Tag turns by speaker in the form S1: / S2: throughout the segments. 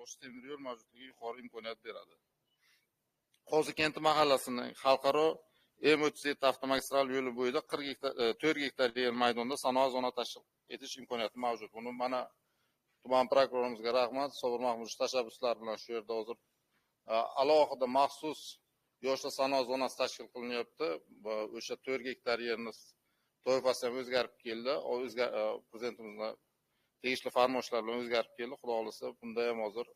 S1: bog'lovchi temir yo'l mavjudligi yuqori imkoniyat beradi. Qozikent mahallasining xalqaro M37 avtomagistral yo'li bo'yida 40 gektar, 4 gektar yer maydonda sanoat zona tashkil etish imkoniyati mavjud. Buni mana tuman prokurorimizga rahmat, Sobir Mahmudovich tashabbuslari bilan shu yerda hozir alohida maxsus yoshlar sanoat zonasi tashkil qilinyapti. O'sha 4 gektar yerni toifasi ham o'zgarib keldi. Prezidentimizning tegishli farmoyishlari bilan o'zgarib keldi. Xudo xohlasa bunda ham hozir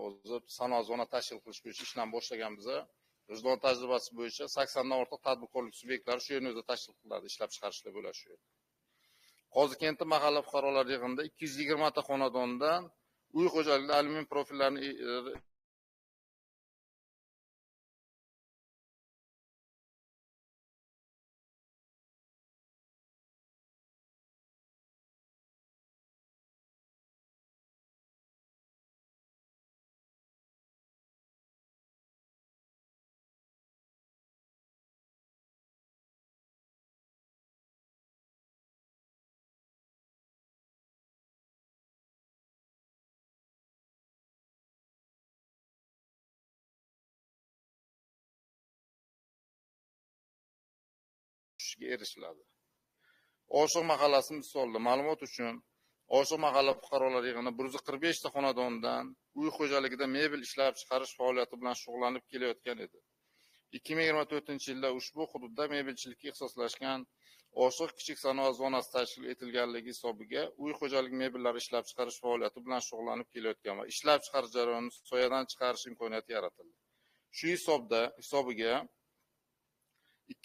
S1: o'zi sanoat zona tashkil qilish bo'yicha ishlarni boshlaganmiz. G'ijduvon tajribasi bo'yicha 80 dan ortiq tadbirkorlik subyektlari shu yerni o'zida tashkil qiladi, ishlab chiqarishlar bo'ladi shu yerda. Qozikenti mahalla fuqarolar yig'inida 220 ta xonadondan uy xo'jaligida alyumin profillarni erishiladi. Oshiq mahallasi misolida ma'lumot uchun Oshiq mahalla fuqarolar yig'ini 145 ta xonadondan uy xo'jaligida mebel ishlab chiqarish faoliyati bilan shug'ullanib kelayotgan edi. 2024-yilda ushbu hududda mebelchilikka ixtisoslashgan Oshiq kichik sanoat zonasi tashkil etilganligi hisobiga uy xo'jalik mebellari ishlab chiqarish faoliyati bilan shug'ullanib kelayotgan va ishlab chiqarish jarayonini soyadan chiqarish imkoniyati yaratildi. Shu hisobiga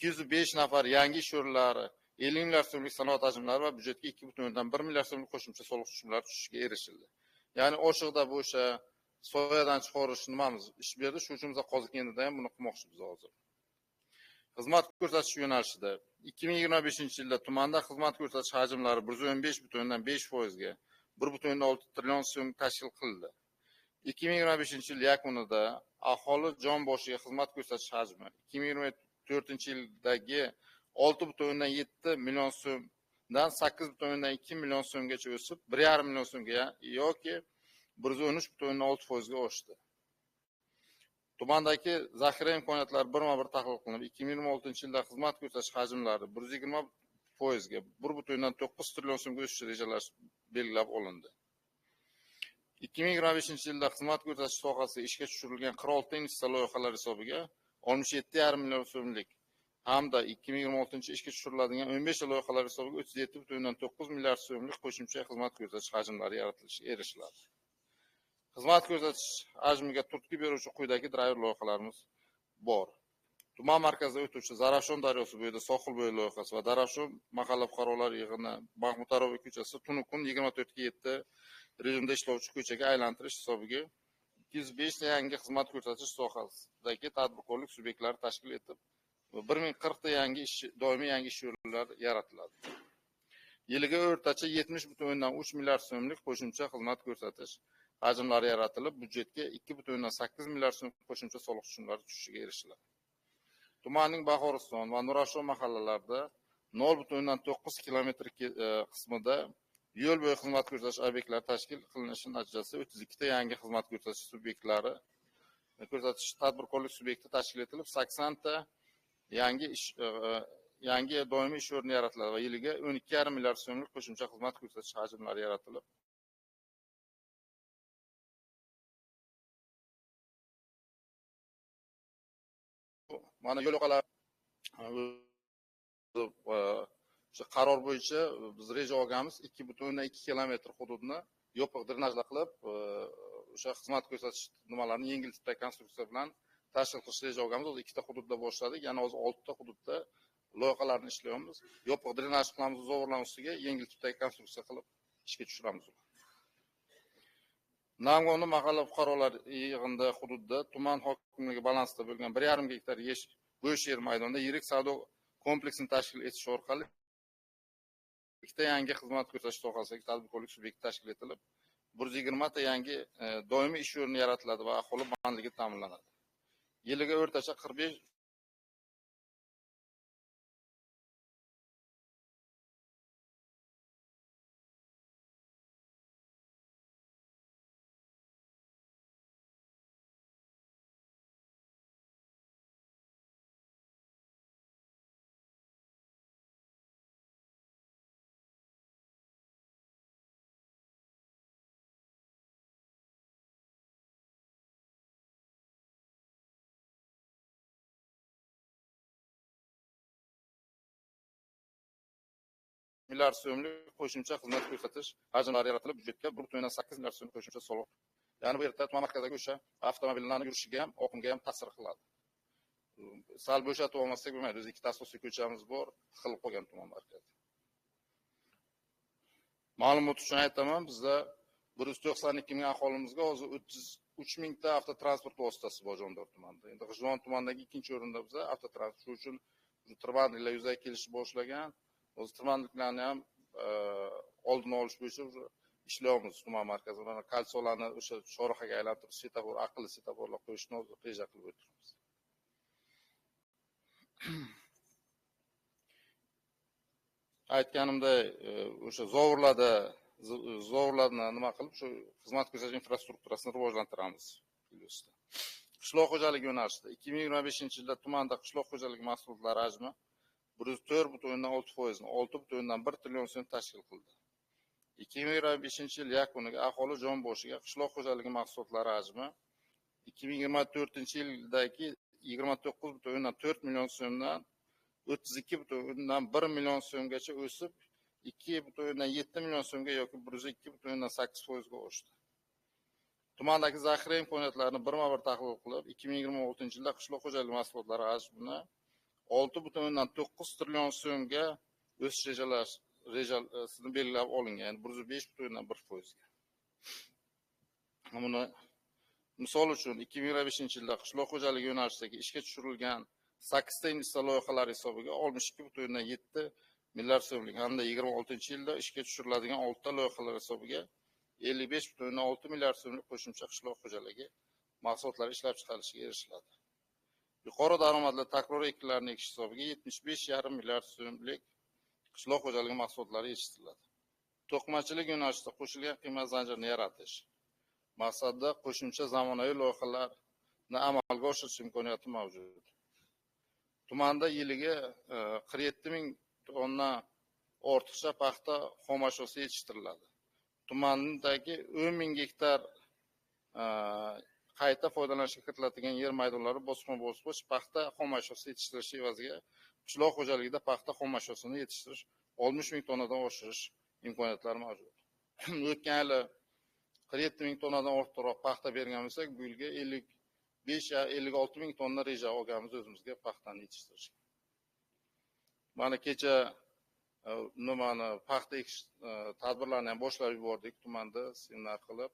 S1: 205 nafar yangi ish o'rinlari, 50 milliard so'mlik sanoat hajmlari va byudjetga 2,1 milliard so'mlik qo'shimcha soliq tushumlari tushishiga erishildi. Ya'ni Oshiqda bu o'sha soyadan chiqarish nimamiz ish berdi, shu uchun biz Qozikentda ham buni qilmoqchimiz hozir. Xizmat ko'rsatish yo'nalishida 2025-yilda tumanda xizmat ko'rsatish hajmlari 115,5% ga 1,6 trillion so'm tashkil qildi. 2025-yil yakunida aholi jon boshiga xizmat ko'rsatish hajmi 2024-yildagi 6,7 million so'mdan 8,2 million so'mgacha o'sib, 1,5 million so'mga yoki 113,6% ga oshdi. Tumandagi zaxira imkoniyatlari birma-bir tahlil qilinib, 2026-yilda xizmat ko'rsatish hajmlari 120% ga 1,9 trillion so'mga o'sishi rejalashtirilib belgilab olindi. 2025-yilda xizmat ko'rsatish sohasida ishga tushirilgan 46 investitsiya loyihalari hisobiga 67,5 million so'mlik hamda 2026 ishga tushiriladigan 15 loyihalar hisobiga 37,9 milliard so'mlik qo'shimcha xizmat ko'rsatish hajmlari yaratilishiga erishiladi. Xizmat ko'rsatish hajmiga turtki beruvchi quyidagi driver loyihalarimiz bor. Tuman markazida o'tuvchi Zarafshon daryosi bo'yida sohil bo'yi loyihasi va Zarafshon mahalla fuqarolar yig'ini Mahmud Arobiy ko'chasi tunu kun 24/7 rejimda ishlovchi ko'chaga aylantirish hisobiga 205 ta yangi xizmat ko'rsatish sohasidagi tadbirkorlik subyektlari tashkil etib, 1040 ta yangi ish, doimiy yangi ish o'rinlari yaratiladi. Yiliga o'rtacha 70,3 milliard so'mlik qo'shimcha xizmat ko'rsatish hajmlari yaratilib, byudjetga 2,8 milliard so'm qo'shimcha soliq tushumlari tushishiga erishiladi. Tumanning Bahoriston va Nurafshon mahallalarida 0,9 kilometr qismida yo'l bo'yi xizmat ko'rsatish obyektlari tashkil qilinishi natijasida 32 ta yangi xizmat ko'rsatish subyektlari ko'rsatish tadbirkorlik subyekti tashkil etilib, 80 ta yangi ish yangi doimiy ish o'rni yaratiladi va yiliga 12,5 milliard so'mlik qo'shimcha xizmat ko'rsatish hajmlari yaratilib, mana yo'l yoqalar o'sha qaror bo'yicha biz reja olganmiz 2,2 kilometr hududni yopiq drenajlar qilib, o'sha xizmat ko'rsatish nimalarini yengil tipdagi konstruksiya bilan tashkil qilish reja olganmiz. Hozir 2 ta hududda boshladik, yana hozir 6 ta hududda loyihalarni ishlayapmiz. Yopiq drenaj qilamiz, zovurlarning ustiga yengil tipdagi konstruksiya qilib ishga tushiramiz. Namg'oni mahalla fuqarolar yig'inida hududda tuman hokimligi balansida bo'lgan 1,5 gektar bo'sh yer maydonida yirik savdo kompleksini tashkil etish orqali 2 ta yangi xizmat ko'rsatish sohasidagi tadbirkorlik subyekti tashkil etilib, 120 ta yangi doimiy ish o'rni yaratiladi va aholi bandligi ta'minlanadi. Yiliga o'rtacha 45 milliard so'mlik qo'shimcha xizmat ko'rsatish hajmlari yaratilib, byudjetga 1,8 milliard so'm qo'shimcha soliq. Ya'ni bu yerda tuman markazidagi o'sha avtomobillarning yurishiga ham, oqimga ham ta'sir qiladi. Sal bo'shatib olmasak bo'lmaydi. O'zi ikkita asosiy ko'chamiz bor, tiqilib qolgan tuman markazi. Ma'lumot uchun aytaman, bizda 192 ming aholimizga hozir 33 mingta avtotransport vositasi bor Jondor tumanida. Endi G'ijduvon tumanidagi ikkinchi o'rinda biza avtotransport, shu uchun tirbandliklar yuzaga kelishni boshlagan. Hozir tirbandliklarni ham oldini olish bo'yicha ishlayapmiz tuman markazida. Mana kolsolarni o'sha chorrahaga aylantirib, svetofor, aqlli svetoforlar qo'yishni hozir reja qilib o'tiribmiz. Aytganimday, o'sha zovurlarni nima qilib, shu xizmat ko'rsatish infrastrukturasini rivojlantiramiz. Qishloq xo'jaligi yo'nalishida 2025-yilda tumanda qishloq xo'jaligi mahsulotlari hajmi 104,6%ni 6,1 trillion so'm tashkil qildi. 2025-yil yakuniga aholi jon boshiga qishloq xo'jaligi mahsulotlari hajmi 2024-yildagi 29,4 million so'mdan 32,1 million so'mgacha o'sib, 2,7 million so'mga yoki 102,8% ga oshdi. Tumandagi zaxira imkoniyatlarini birma-bir tahlil qilib, 2026-yilda qishloq xo'jaligi mahsulotlari hajmini 6,9 trillion so'mga o'sish rejasini belgilab olingan, ya'ni 105,1% ga. Buni misol uchun 2025-yilda qishloq xo'jaligi yo'nalishidagi ishga tushirilgan 8 ta investitsiya loyihalari hisobiga 62,7 milliard so'mlik hamda 26-yilda ishga tushiriladigan 6 ta loyihalar hisobiga 55,6 milliard so'mlik qo'shimcha qishloq xo'jaligi mahsulotlari ishlab chiqarilishiga erishiladi. Yuqori daromadli takroriy ekinlarni ekish hisobiga 75,5 milliard so'mlik qishloq xo'jaligi mahsulotlari yetishtiriladi. To'qimachilik yo'nalishida qo'shilgan qiymat zanjirini yaratish maqsadida qo'shimcha zamonaviy loyihalarni amalga oshirish imkoniyati mavjud. Tumanda yiliga 47 ming tonna ortiqcha paxta xomashyosi yetishtiriladi. Tumandagi 10 ming gektar qayta foydalanishga kiritiladigan yer maydonlari bosqichma-bosqich paxta xomashyosi yetishtirishi evaziga qishloq xo'jaligida paxta xomashyosini yetishtirish 60 ming tonnadan oshirish imkoniyatlari mavjud. O'tgan yili 47 ming tonnadan ortiqroq paxta bergan bo'lsak, bu yilga 55-56 ming tonna reja olganmiz o'zimizga paxtani yetishtirishga. Mana kecha nimani paxta ekish tadbirlarini ham boshlab yubordik tumanda seminar qilib.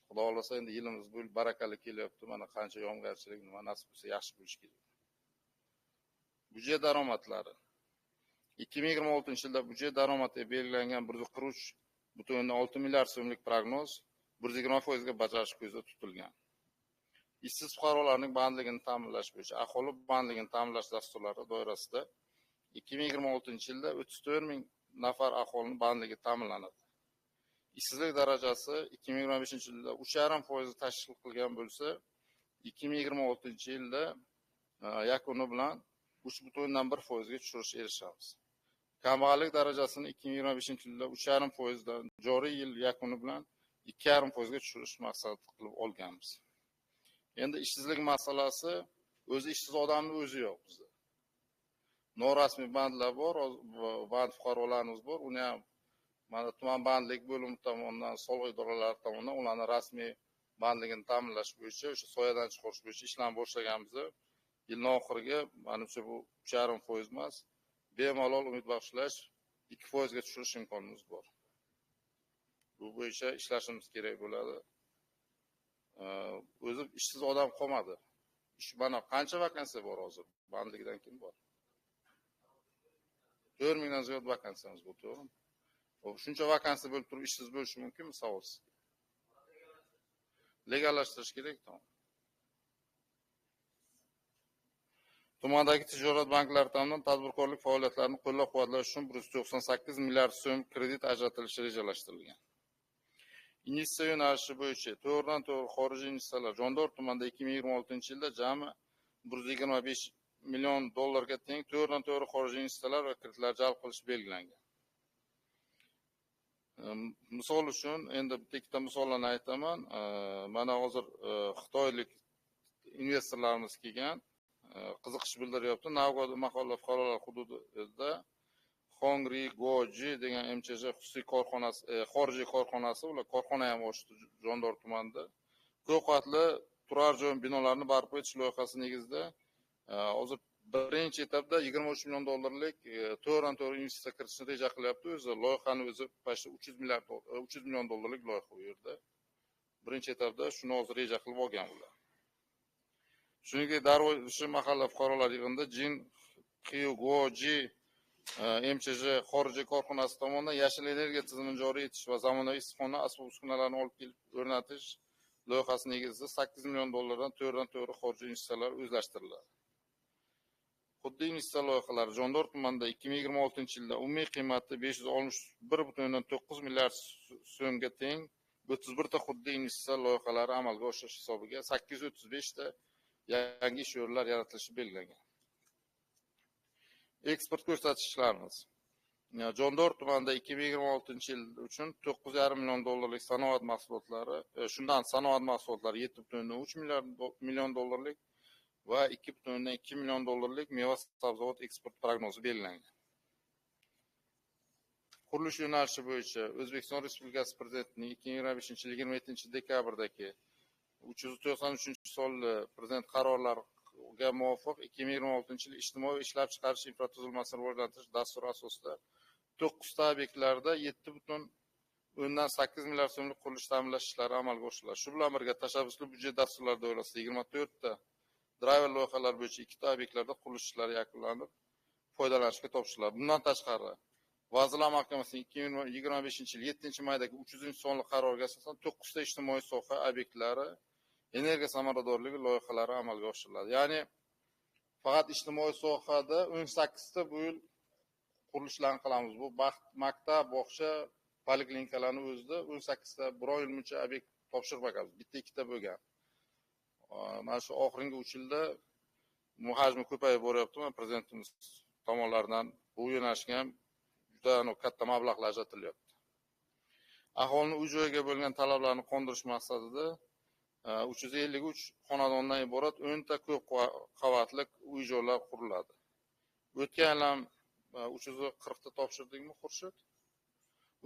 S1: Xudo xohlasa endi yilimiz bu yil barakali kelyapti. Mana qancha yomg'irchilik nima nasib bo'lsa yaxshi bo'lishi kerak. Byudjet daromadlari 2026-yilda byudjet daromadiga belgilangan 143,6 milliard so'mlik prognoz 120% ga bajarish ko'zda tutilgan. Ishsiz fuqarolarning bandligini ta'minlash bo'yicha aholi bandligini ta'minlash dasturlari doirasida 2026-yilda 34 ming nafar aholining bandligi ta'minlanadi. Ishsizlik darajasi 2025-yilda 3,5% tashkil qilgan bo'lsa, 2026-yilda yakuni bilan 3,1% ga tushirishga erishamiz. Kambag'allik darajasini 2025-yilda 3,5% dan joriy yil yakuni bilan 2,5% ga tushirish maqsad qilib olganmiz. Endi ishsizlik masalasi, o'zi ishsiz odamning o'zi yo'q bizda. Norasmiy bandlar bor, band fuqarolarimiz bor. Uni ham mana tuman bandlik bo'limi tomonidan, soliq idoralari tomonidan ularni rasmiy bandligini ta'minlash bo'yicha, o'sha soyadan chiqarish bo'yicha ishlarni boshlaganmiz. Yilning oxiriga manimcha bu 3,5% emas, bemalol umid bag'ishlash 2% ga tushirish imkonimiz bor. Bu bo'yicha ishlashimiz kerak bo'ladi. O'zi ishsiz odam qolmadi. Ish mana qancha vakansiya bor hozir? Bandlikdan kim bor? 4 mingdan ziyod vakansiyamiz bor, to'g'rimi? Shuncha vakansiya bo'lib turib ishsiz bo'lishi mumkinmi? Savol sizga. Legallashtirish kerak, tamom. Tumandagi tijorat banklari tomonidan tadbirkorlik faoliyatlarini qo'llab-quvvatlash uchun 198 milliard so'm kredit ajratilishi rejalashtirilgan. Investitsiya yo'nalishi bo'yicha to'g'ridan to'g'ri xorijiy investitsiyalar Jondor tumanida 2026-yilda jami 125 million dollarga teng to'g'ridan to'g'ri xorijiy investitsiyalar va kreditlar jalb qilish belgilangan. Misol uchun endi bitta ikkita misollarni aytaman. Mana hozir xitoylik investorlarimiz kelgan, qiziqish bildiryapti. Navgod mahalla fuqarolar hududida Hongri Goji degan MChJ xususiy korxonasi, xorijiy korxonasi, ular korxona ham ochdi Jondor tumanida. Ko'p qavatli turar joy binolarini barpo etish loyihasi negizida hozir birinchi etapda 23 million dollarlik to'g'ridan-to'g'ri investitsiya kiritishni reja qilyapti. O'zi loyihani o'zi почти 300 million dollarlik loyiha u yerda. Birinchi etapda shuni hozir reja qilib olgan ular. Shuningdek, Darvoshi mahalla fuqarolar yig'inida Jin Qiugoji MChJ xorijiy korxonasi tomonidan yashil energiya tizimini joriy etish va zamonaviy issiqxona asbob-uskunalarini olib kelib o'rnatish loyihasi negizida 8 million dollardan to'g'ridan-to'g'ri xorijiy investitsiyalar o'zlashtiriladi. Xuddi investitsiya loyihalari Jondor tumanida 2026-yilda umumiy qiymati 561,9 milliard so'mga teng 31 ta xuddi investitsiya loyihalari amalga oshirish hisobiga 835 ta yangi ish o'rinlari yaratilishi belgilangan. Eksport ko'rsatkichlarimiz. Jondor tumanida 2026-yil uchun 9,5 million dollarlik sanoat mahsulotlari, shundan sanoat mahsulotlari 7,3 million dollarlik va 2,2 million dollarlik meva-sabzavot eksport prognozi belgilangan. Qurilish yo'nalishi bo'yicha O'zbekiston Respublikasi Prezidentining 2025-yil 27-dekabrdagi 393-sonli prezident qarorlariga muvofiq 2026-yil ijtimoiy ishlab chiqarish infratuzilmasini rivojlantirish dasturi asosida 9 ta obyektlarda 7,8 milliard so'mlik qurilish ta'mirlash ishlari amalga oshiriladi. Shu bilan birga tashabbusli byudjet dasturlari doirasida 24 ta driver loyihalari bo'yicha 2 ta obyektlarda qurilish ishlari yakunlanib, foydalanishga topshiriladi. Bundan tashqari, Vazirlar Mahkamasining 2025-yil 7-maydagi 300-sonli qaroriga asosan 9 ta ijtimoiy soha obyektlari energiya samaradorligi loyihalari amalga oshiriladi. Ya'ni faqat ijtimoiy sohada 18 ta bu yil qurilishlarni qilamiz. Bu baxt, maktab, bog'cha, poliklinikalarni o'zida 18 ta biror yil muncha obyekt topshirmaganmiz. Bitta ikkita bo'lgan. Mana shu oxirgi 3 yilda bu hajmi ko'payib boryapti. Mana prezidentimiz tomonlaridan bu yo'nalishga ham juda katta mablag'lar ajratilyapti. Aholini uy joyga bo'lgan talablarni qondirish maqsadida 353 xonadondan iborat 10 ta ko'p qavatli uy joylar quriladi. O'tgan yil ham 340 ta topshirdikmi, Xurshid?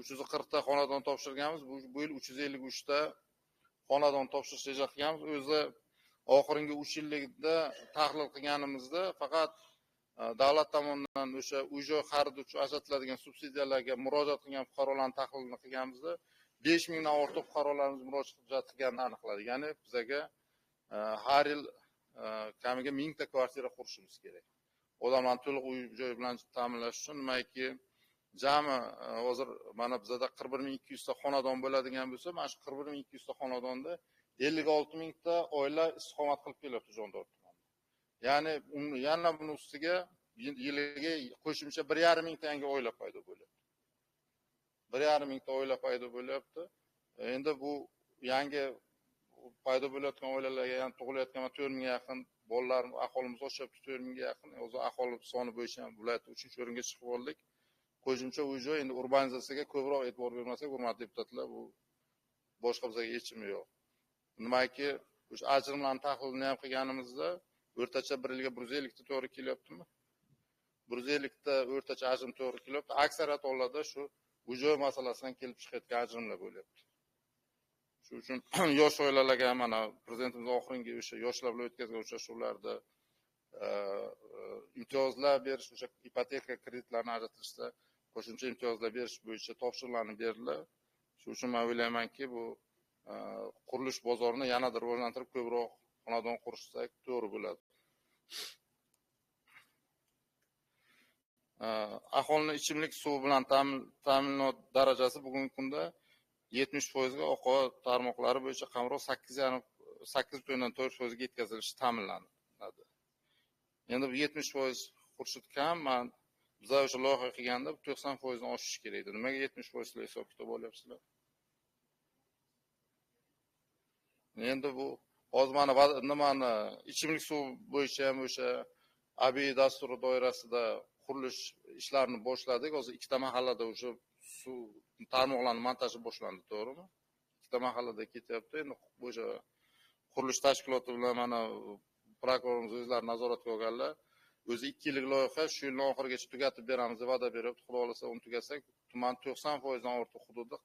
S1: 340 ta xonadon topshirganmiz. Bu yil 353 ta xonadon topshirish reja qilganmiz. O'zi oxirgi 3 yillikda tahlil qilganimizda faqat davlat tomonidan o'sha uy joy xaridi uchun ajratiladigan subsidiyalarga murojaat qilgan fuqarolarning tahlilini qilganimizda 5 mingdan ortiq fuqarolarimiz murojaat qilganini aniqladik. Ya'ni bizaga har yil kamiga 1000 ta kvartira qurishimiz kerak. Odamlarni to'liq uy joy bilan ta'minlash uchun, nimaki jami hozir mana bizada 41200 ta xonadon bo'ladigan bo'lsa, mana shu 41200 ta xonadonda 56 mingta oila istiqomat qilib kelyapti Jondor tumanida. Ya'ni yana buni ustiga yiliga qo'shimcha 1,5 mingta yangi oila paydo bo'lyapti. 1,5 mingta oila paydo bo'lyapti. Endi bu yangi paydo bo'layotgan oilalarga, ya'ni tug'ilayotgan 4 mingga yaqin bolalar, aholimiz oshyapti 4 mingga yaqin. O'zi aholi soni bo'yicha ham viloyatda 3-o'ringa chiqib oldik. Qo'shimcha uy joy endi urbanizatsiyaga ko'proq e'tibor bermasak, hurmatli deputatlar, bu boshqa bizga yechimi yo'q. Nimaki, o'sha ajrimlarning tahlilini ham qilganimizda o'rtacha bir yilga 150 ta to'g'ri kelyaptimi? 150 ta o'rtacha ajrim to'g'ri kelyapti. Aksariyat hollarda shu uy joy masalasidan kelib chiqayotgan ajrimlar bo'lyapti. Shuning uchun yosh oilalarga mana prezidentimiz oxirgi o'sha yoshlar bilan o'tkazgan uchrashuvlarda imtiyozlar berish, o'sha ipoteka kreditlarini ajratilishda qo'shimcha imtiyozlar berish bo'yicha topshiriqlarni berdilar. Shuning uchun men o'ylaymanki, bu qurilish bozorini yanada rivojlantirib, ko'proq xonadon qurishsak to'g'ri bo'ladi. Aholini ichimlik suvi bilan ta'minot darajasi bugungi kunda 70% ga oqova tarmoqlari bo'yicha qamrov 8,4% ga yetkazilishi ta'minlanadi. Endi bu 70% Xurshid kam, man bizlar o'sha loyiha qilganda 90% dan oshishi kerak edi. Nimaga 70% hisob kitob olyapsizlar? Endi bu hozir mana nimani ichimlik suvi bo'yicha ham o'sha ABI dasturi doirasida qurilish ishlarini boshladik. Hozir ikkita mahallada o'sha suv tarmoqlarini montaji boshlandi, to'g'rimi? Ikkita mahallada ketyapti. Endi o'sha qurilish tashkiloti bilan mana prokurorimiz o'zlari nazoratga olganlar. O'zi 2 yillik loyiha, shu yilning oxirigacha tugatib beramiz deb va'da beryapti. Xudo xohlasa uni tugatsak, tuman 90% dan ortiq hududi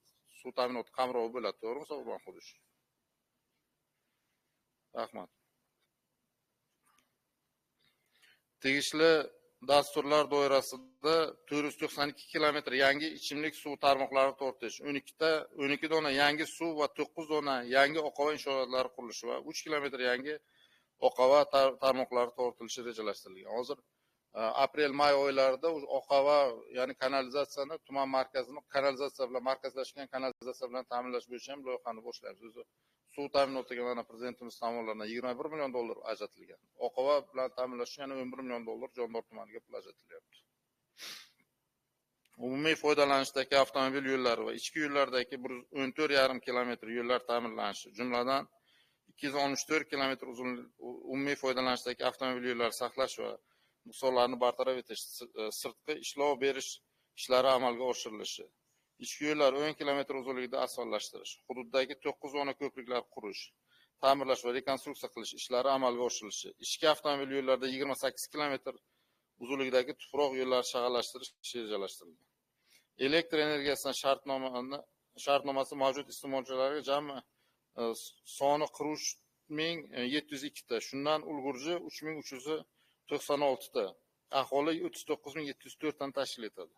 S1: suv ta'minoti qamrovi bo'ladi, to'g'rimi, Sobirxon Xudish? Rahmat. Tegishli dasturlar doirasida 492 kilometr yangi ichimlik suv tarmoqlari tortish, 12 dona yangi suv va 9 dona yangi oqova inshootlari qurilishi va 3 kilometr yangi oqova tarmoqlari tortilishi rejalashtirilgan. Hozir aprel-may oylarida oqova, ya'ni kanalizatsiyani tuman markazini kanalizatsiya bilan markazlashgan kanalizatsiya bilan ta'minlash bo'yicha ham loyihani boshlaymiz. O'zi suv ta'minotiga mana prezidentimiz tomonidan 21 million dollar ajratilgan. Oqova bilan ta'minlash uchun yana 11 million dollar Jondor tumaniga pul ajratilyapti. Umumiy foydalanishdagi avtomobil yo'llari va ichki yo'llardagi 114,5 kilometr yo'llar ta'mirlanishi, jumladan 264 kilometr uzun umumiy foydalanishdagi avtomobil yo'llari saqlash va nuqsonlarni bartaraf etish, sirtqi ishlov berish ishlari amalga oshirilishi, ichki yo'llar 10 kilometr uzunligida asfaltlashtirish, hududdagi 9 dona ko'priklar qurish, ta'mirlash va rekonstruksiya qilish ishlari amalga oshirilishi, ichki avtomobil yo'llarida 28 kilometr uzunligidagi tuproq yo'llar shag'allashtirish rejalashtirilgan. Elektr energiyasidan shartnomasi mavjud iste'molchilarga jami soni 43 702 ta, shundan ulgurji 3396 ta, aholi 39 704 tani tashkil etadi.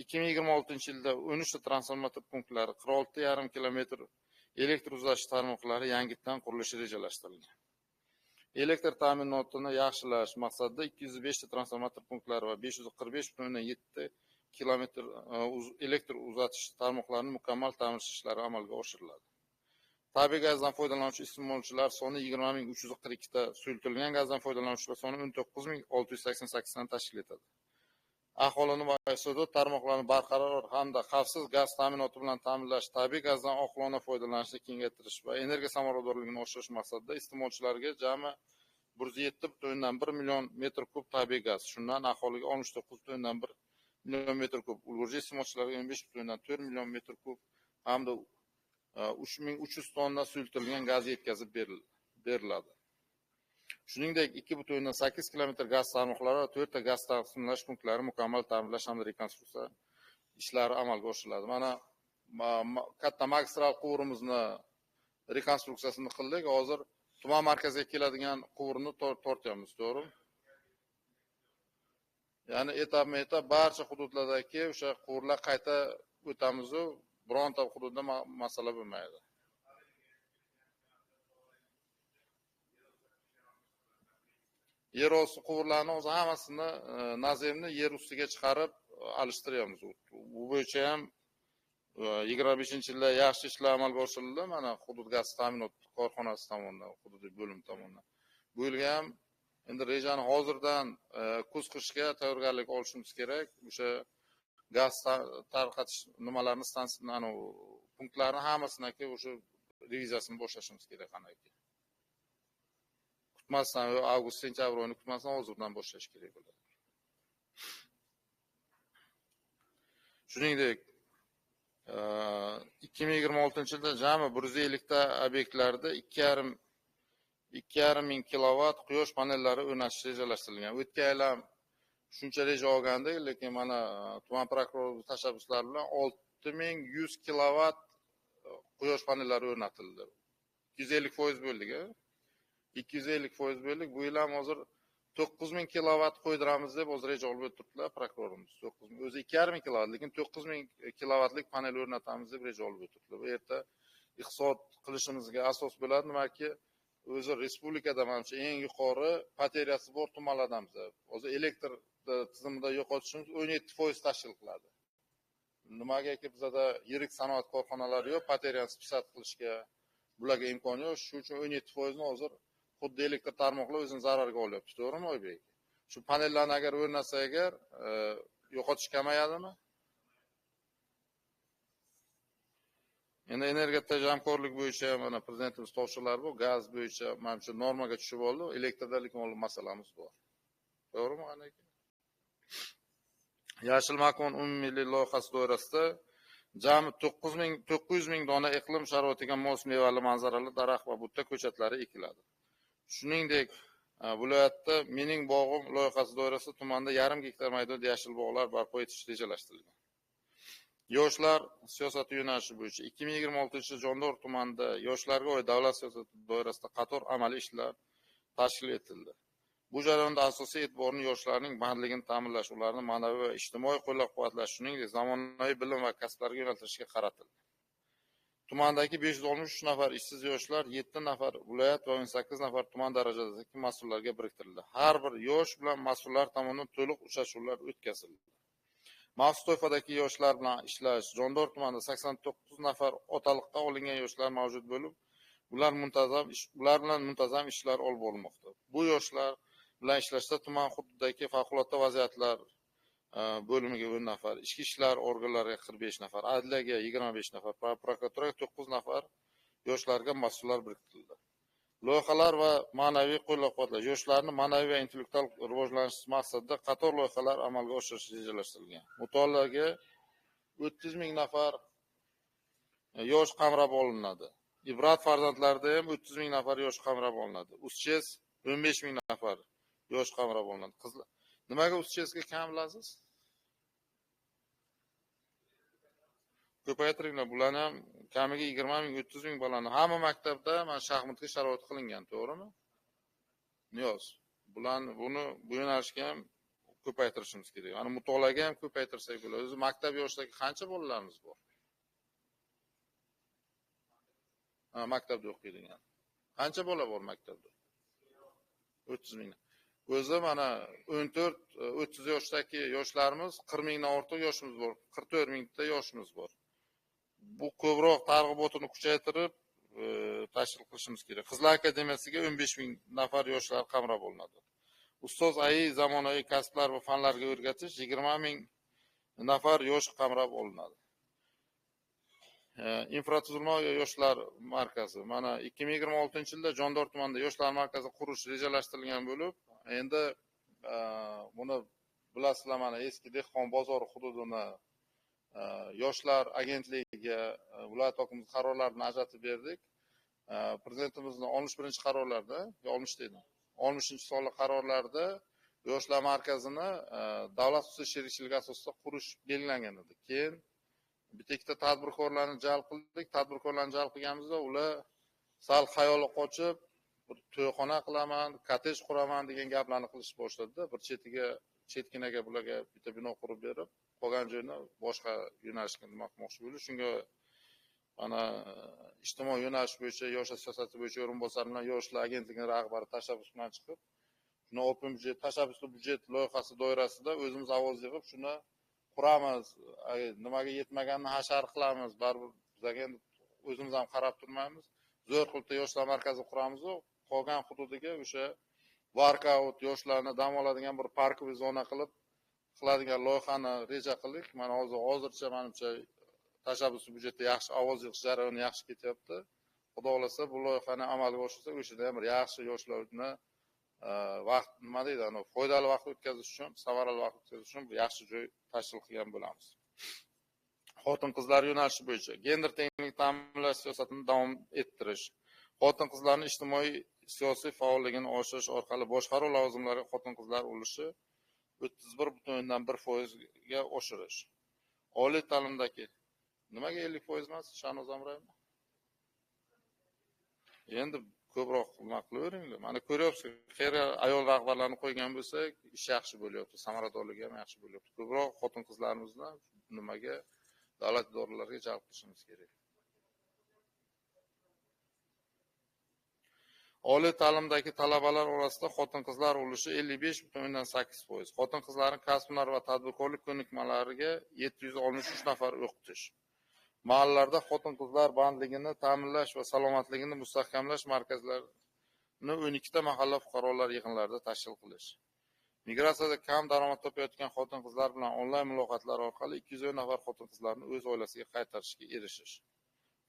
S1: 2026-yilda 13 ta transformator punktlari, 46,5 kilometr elektr uzatish tarmoqlari yangitdan qurilishi rejalashtirilgan. Elektr ta'minotini yaxshilash maqsadida 205 ta transformator punktlari va 545,7 kilometr elektr uzatish tarmoqlarini mukammal ta'mirlash ishlari amalga oshiriladi. Tabiiy gazdan foydalanuvchi iste'molchilar soni 20 342 ta, suyultirilgan gazdan foydalanuvchilar soni 19 688 tani tashkil etadi. Aholini va iqtisodiyot tarmoqlarini barqaror hamda xavfsiz gaz ta'minoti bilan ta'minlash, tabiiy gazdan oqilona foydalanishni kengaytirish va energiya samaradorligini oshirish maqsadida iste'molchilarga jami 107,1 million metr kub tabiiy gaz, shundan aholiga 69,1 million metr kub, ulgurji iste'molchilarga 15,4 million metr kub hamda 3300 tonna suyultirilgan gaz yetkazib beriladi. Shuningdek, 2,8 kilometr gaz tarmoqlari va 4 ta gaz taqsimlash punktlari mukammal ta'mirlash hamda rekonstruksiya ishlari amalga oshiriladi. Mana katta magistral quvurimizni rekonstruksiyasini qildik. Hozir tuman markaziga keladigan quvurni tortyapmiz, to'g'rimi? Ya'ni etapma-etap barcha hududlardagi o'sha quvurlar qayta o'tamiz-u, bironta hududda masala bo'lmaydi. Yer osti quvurlarni o'zi hammasini наземni yer ustiga chiqarib alishtiryapmiz. Bu bo'yicha ham 25-yilda yaxshi ishlar amalga oshirildi. Mana hudud gaz ta'minot korxonasi tomonidan, hududiy bo'lim tomonidan. Bu yilga ham endi rejani hozirdan kuz qishga tayyorgarlik olishimiz kerak. O'sha gaz tarqatish nimalarini, stansiyani, punktlarni hammasini o'sha reviziyasini boshlashimiz kerak qanaqaki. Kutmasdan, avgust, sentyabr oyini kutmasdan hozirdan boshlash kerak bo'ladi. Shuningdek, 2026-yilda jami 150 ta obyektlarda 2,5 ming kilovat quyosh panellari o'rnatish rejalashtirilgan. O'tgan yil ham shuncha reja olgandik, lekin mana tuman prokurori tashabbuslari bilan 6100 kilovat quyosh panellari o'rnatildi. 250% bo'ldik, 250% bo'ldik. Bu yil ham hozir 9000 kilovat qo'ydiramiz deb hozir reja olib o'tiribdilar prokurorimiz. 9000, o'zi 2,5 ming kilovat, lekin 9000 kilovatlik panel o'rnatamiz deb reja olib o'tiribdilar. Bu erta iqtisod qilishimizga asos bo'ladi, nimaki o'zi respublikada manimcha eng yuqori потеря si bor tumanlardan biz. Hozir elektr tizimida yo'qotishimiz 17% tashkil qiladi. Nimagaki bizada yirik sanoat korxonalari yo'q, потеря ni списать qilishga bularga imkon yo'q. Shuning uchun 17% ni hozir xuddi elektr tarmoqlar o'zini zararga olyapti, to'g'rimi, Oybek? Shu panellarni agar o'rnatsa agar, yo'qotish kamayadimi? Endi energiya tejamkorlik bo'yicha mana prezidentimiz topshiriqlari bor, gaz bo'yicha manimcha normaga tushib oldi, elektrda lekin masalamiz bor. To'g'rimi, qanday? Yashil makon umummilliy loyihasi doirasida jami 900 ming dona iqlim sharoitiga mos mevali manzarali daraxt va buta ko'chatlari ekiladi. Shuningdek, Viloyatda Mening bog'im loyihasi doirasida tumanda 0,5 gektar maydonda yashil bog'lar barpo etish rejalashtirilgan. Yoshlar siyosati yo'nalishi bo'yicha 2026-yilda Jondor tumanida yoshlarga oid davlat siyosati doirasida qator amaliy ishlar tashkil etildi. Bu jarayonda asosiy e'tiborni yoshlarning bandligini ta'minlash, ularni ma'naviy va ijtimoiy qo'llab-quvvatlash, shuningdek, zamonaviy bilim va kasblarga yo'naltirishga qaratildi. Tumandagi 563 nafar ishsiz yoshlar 7 nafar viloyat va 18 nafar tuman darajasidagi mas'ullarga biriktirildi. Har bir yosh bilan mas'ullar tomonidan to'liq uchrashuvlar o'tkazildi. Maxsus toifadagi yoshlar bilan ishlash Jondor tumanida 89 nafar otaliqqa olingan yoshlar mavjud bo'lib, ular bilan muntazam ishlar olib borilmoqda. Bu yoshlar bilan ishlashda tuman hududidagi favqulodda vaziyatlar bo'limiga 10 nafar, ichki ishlar organlariga 45 nafar, adliyaga 25 nafar, prokuraturaga 9 nafar yoshlarga mas'ullar biriktirildi. Loyihalar va ma'naviy qo'llab-quvvatlash yoshlarni ma'naviy va intellektual rivojlanish maqsadida qator loyihalar amalga oshirish rejalashtirilgan. Mutolaaga 30 ming nafar yosh qamrab olinadi. Ibrat farzandlarida ham 30 ming nafar yosh qamrab olinadi. UzChess 15 ming nafar yosh qamrab olinadi. Qizlar, nimaga UzChessga kam bilasiz? Ko'paytiringlar, bularni ham kamiga 20 ming, 30 ming bolani hamma maktabda mana shaxmatga sharoit qilingan, to'g'rimi? Niyoz, bularni bu yo'nalishga ham ko'paytirishimiz kerak. Mana mutolaaga ham ko'paytirsak bo'ladi. O'zi maktab yoshidagi qancha bolalarimiz bor? Ha, maktabda o'qiydigan. Qancha bola bor maktabda? 30 ming. O'zi mana 14-30 yoshdagi yoshlarimiz 40 mingdan ortiq yoshimiz bor. 44 mingta yoshimiz bor. Bu ko'proq targ'ibotini kuchaytirib tashkil qilishimiz kerak. Qizlar akademiyasiga 15 ming nafar yoshlar qamrab olinadi. Ustoz AI zamonaviy kasblar va fanlarga o'rgatish 20 ming nafar yosh qamrab olinadi. Infratuzilma yoshlar markazi. Mana 2026-yilda Jondor tumanida yoshlar markazi qurish rejalashtirilgan bo'lib, endi buni bilasizlar, mana eski dehqon bozori hududini yoshlar agentligiga viloyat hokimligi qarorlarini ajratib berdik. Prezidentimizning 61-qarorlarida, 60-sonli qarorlarda yoshlar markazini davlat xususiy sherikchiligi asosida qurish belgilangan edi. Keyin bitta ikkita tadbirkorlarni jalb qildik. Tadbirkorlarni jalb qilganimizda ular sal xayoli qochib, bir to'yxona qilaman, kottej quraman degan gaplarni qilish boshladi. Bir chetiga, chetkinaga bularga bitta bino qurib berib, qolgan joyni boshqa yo'nalishga nima qilmoqchi bo'ldi. Shunga mana ijtimoiy yo'nalish bo'yicha yoshlar siyosati bo'yicha o'rinbosar bilan yoshlar agentligining rahbari tashabbus bilan chiqib, shuni open byudjet, tashabbusli byudjet loyihasi doirasida o'zimiz ovoz yig'ib shuni quramiz, nimaga yetmaganini hashar qilamiz, baribir bizga endi o'zimiz ham qarab turmaymiz. Zo'r qilib yoshlar markazi quramiz, qolgan hududiga o'sha workout, yoshlarni dam oladigan bir parkoviy zona qilib qiladigan loyihani reja qildik. Mana hozircha menimcha tashabbusli byudjetda yaxshi ovoz yig'ish jarayoni yaxshi ketyapti. Xudo xolasa bu loyihani amalga oshirsak, o'shada ham bir yaxshi yoshlarni vaqt, nima deydi, ana foydali vaqt o'tkazish uchun, samarali vaqt o'tkazish uchun bir yaxshi joy tashkil qilgan bo'lamiz. Xotin-qizlar yo'nalishi bo'yicha gender tenglikni ta'minlash siyosatini davom ettirish, xotin-qizlarning ijtimoiy siyosiy faolligini oshirish orqali boshqaruv lavozimlariga xotin-qizlar ulushi 31,1% ga oshirish. Oliy ta'limdagi nimaga 50% emas, Shahnoza Amrayevna? Endi ko'proq nima qilaveringlar. Mana ko'ryapsiz, qayerga ayol rahbarlarni qo'ygan bo'lsak, ish yaxshi bo'lyapti, samaradorligi ham yaxshi bo'lyapti. Ko'proq xotin-qizlarimizni nimaga davlat idoralariga jalb qilishimiz kerak. Oliy ta'limdagi talabalar orasida xotin-qizlar ulushi 55,8%. Xotin-qizlarning kasb-hunar va tadbirkorlik ko'nikmalariga 763 nafar o'qitish. Mahallalarda xotin-qizlar bandligini ta'minlash va salomatligini mustahkamlash markazlarini 12 ta mahalla fuqarolar yig'inlarida tashkil qilish. Migratsiyada kam daromad topayotgan xotin-qizlar bilan onlayn muloqotlar orqali 210 nafar xotin-qizlarni o'z oilasiga qaytarishga erishish.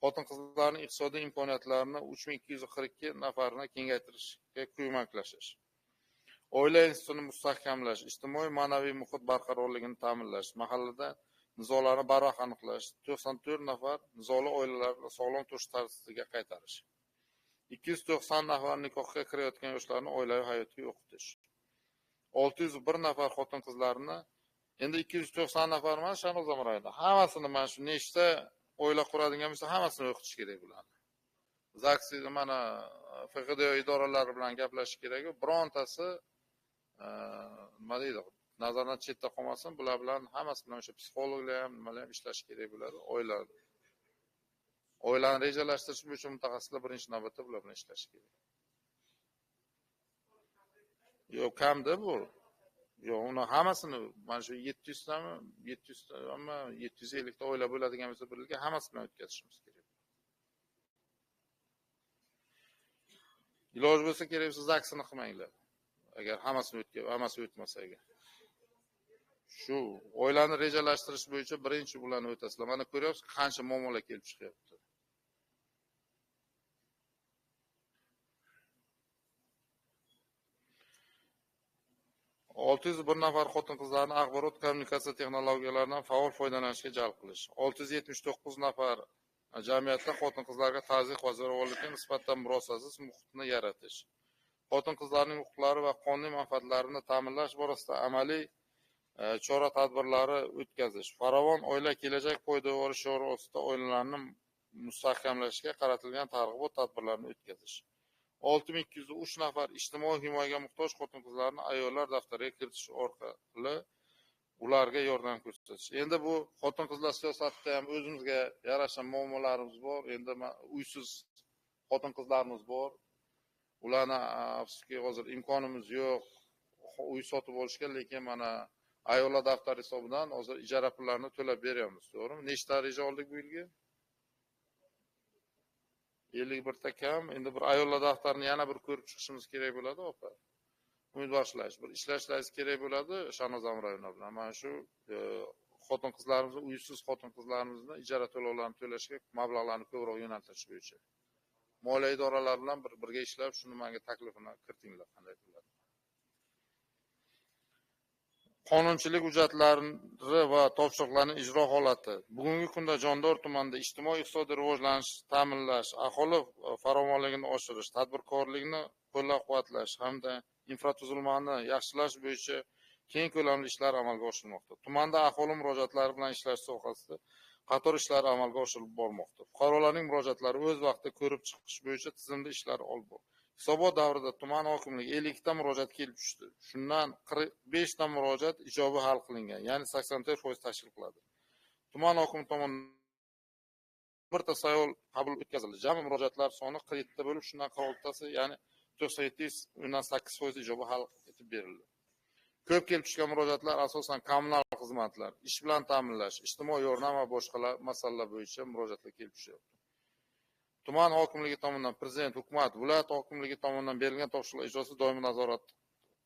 S1: Xotin-qizlarning iqtisodiy imkoniyatlarini 3242 nafarini kengaytirishga ko'maklashish. Oila institutini mustahkamlash, ijtimoiy ma'naviy muhit barqarorligini ta'minlash, mahallada nizolarni barvaqt aniqlash, 94 nafar nizoli oilalarni sog'lom turmush tarziga qaytarish. 290 nafar nikohga kirayotgan yoshlarni oilaviy hayotga o'qitish. 601 nafar xotin-qizlarni, endi 290 nafar emas, Shahnoza rayonida hammasini mana shu nechta oila quradigan bo'lsa, hammasini o'qitish kerak bularni. ZAGS mana FQDO idoralari bilan gaplashish kerak, birontasi nima deydi, nazardan chetda qolmasin, bular bilan hammasi bilan o'sha psixologlar ham, nimalar ham ishlash kerak bo'ladi. Oilani rejalashtirish bo'yicha mutaxassislar birinchi navbatda bular bilan ishlashi kerak. Yo'q, kamda bu. Yo'q, uni hammasini mana shu 700 tami, 700 tami, 750 ta oila bo'ladigan bo'lsa, bir yilga hammasi bilan o'tkazishimiz kerak. Iloji bo'lsa kerak bo'lsa ZAGSini qilmanglar. Agar hammasi o'tmasa agar. Shu oilani rejalashtirish bo'yicha birinchi bularni o'tasizlar. Mana ko'ryapsiz, qancha muammolar kelib chiqyapti. 601 nafar xotin-qizlarni axborot kommunikatsiya texnologiyalaridan faol foydalanishga jalb qilish. 679 nafar jamiyatda xotin-qizlarga tazyiq va zo'ravonlikka nisbatan murosasiz muhitni yaratish. Xotin-qizlarning huquqlari va qonuniy manfaatlarini ta'minlash borasida amaliy chora-tadbirlari o'tkazish. Farovon oila kelajak poydevori shiori ostida oilalarni mustahkamlashga qaratilgan targ'ibot tadbirlarini o'tkazish. 6203 nafar ijtimoiy himoyaga muhtoj xotin-qizlarni ayollar daftariga kiritish orqali ularga yordam ko'rsatish. Endi bu xotin-qizlar siyosatida ham o'zimizga yarasha muammolarimiz bor. Endi uysiz xotin-qizlarimiz bor. Ularni afsuski hozir imkonimiz yo'q uy sotib olishga, lekin mana ayollar daftari hisobidan hozir ijara pullarini to'lab beryapmiz, to'g'rimi? Nechta reja oldik bu yilga? 51 ta kam. Endi bir ayollar daftarini yana bir ko'rib chiqishimiz kerak bo'ladi, opa. Umid boshlash, bir ishlashlaringiz kerak bo'ladi Shahnoza rayoni bilan. Mana shu xotin-qizlarimizni, uysiz xotin-qizlarimizni ijara to'lovlarini to'lashga mablag'larni ko'proq yo'naltirish bo'yicha moliya idoralari bilan birga ishlab, shuni menga taklifini kiritinglar, qanday bo'ladi. Qonunchilik hujjatlari va topshiriqlarning ijro holati. Bugungi kunda Jondor tumanida ijtimoiy-iqtisodiy rivojlanishni ta'minlash, aholi farovonligini oshirish, tadbirkorlikni qo'llab-quvvatlash hamda infratuzilmani yaxshilash bo'yicha keng ko'lamli ishlar amalga oshirilmoqda. Tumanda aholi murojaatlari bilan ishlash sohasida qator ishlar amalga oshirilib bormoqda. Fuqarolarning murojaatlari o'z vaqtida ko'rib chiqish bo'yicha tizimli ishlar olib borilmoqda. Hisobot davrida tuman hokimligi 52 ta murojaat kelib tushdi. Shundan 45 ta murojaat ijobiy hal qilingan, ya'ni 84% tashkil qiladi. Tuman hokimi tomonidan birta sayyor qabul o'tkazildi. Jami murojaatlar soni 47 ta bo'lib, shundan 46 tasi, ya'ni 97.8% ijobiy hal etib berildi. Ko'p kelib tushgan murojaatlar asosan kommunal xizmatlar, ish bilan ta'minlash, ijtimoiy yordam va boshqa masalalar bo'yicha murojaatlar kelib tushyapti. Tuman hokimligi tomonidan prezident, hukumat, viloyat hokimligi tomonidan berilgan topshiriqlar ijrosi doimiy nazorat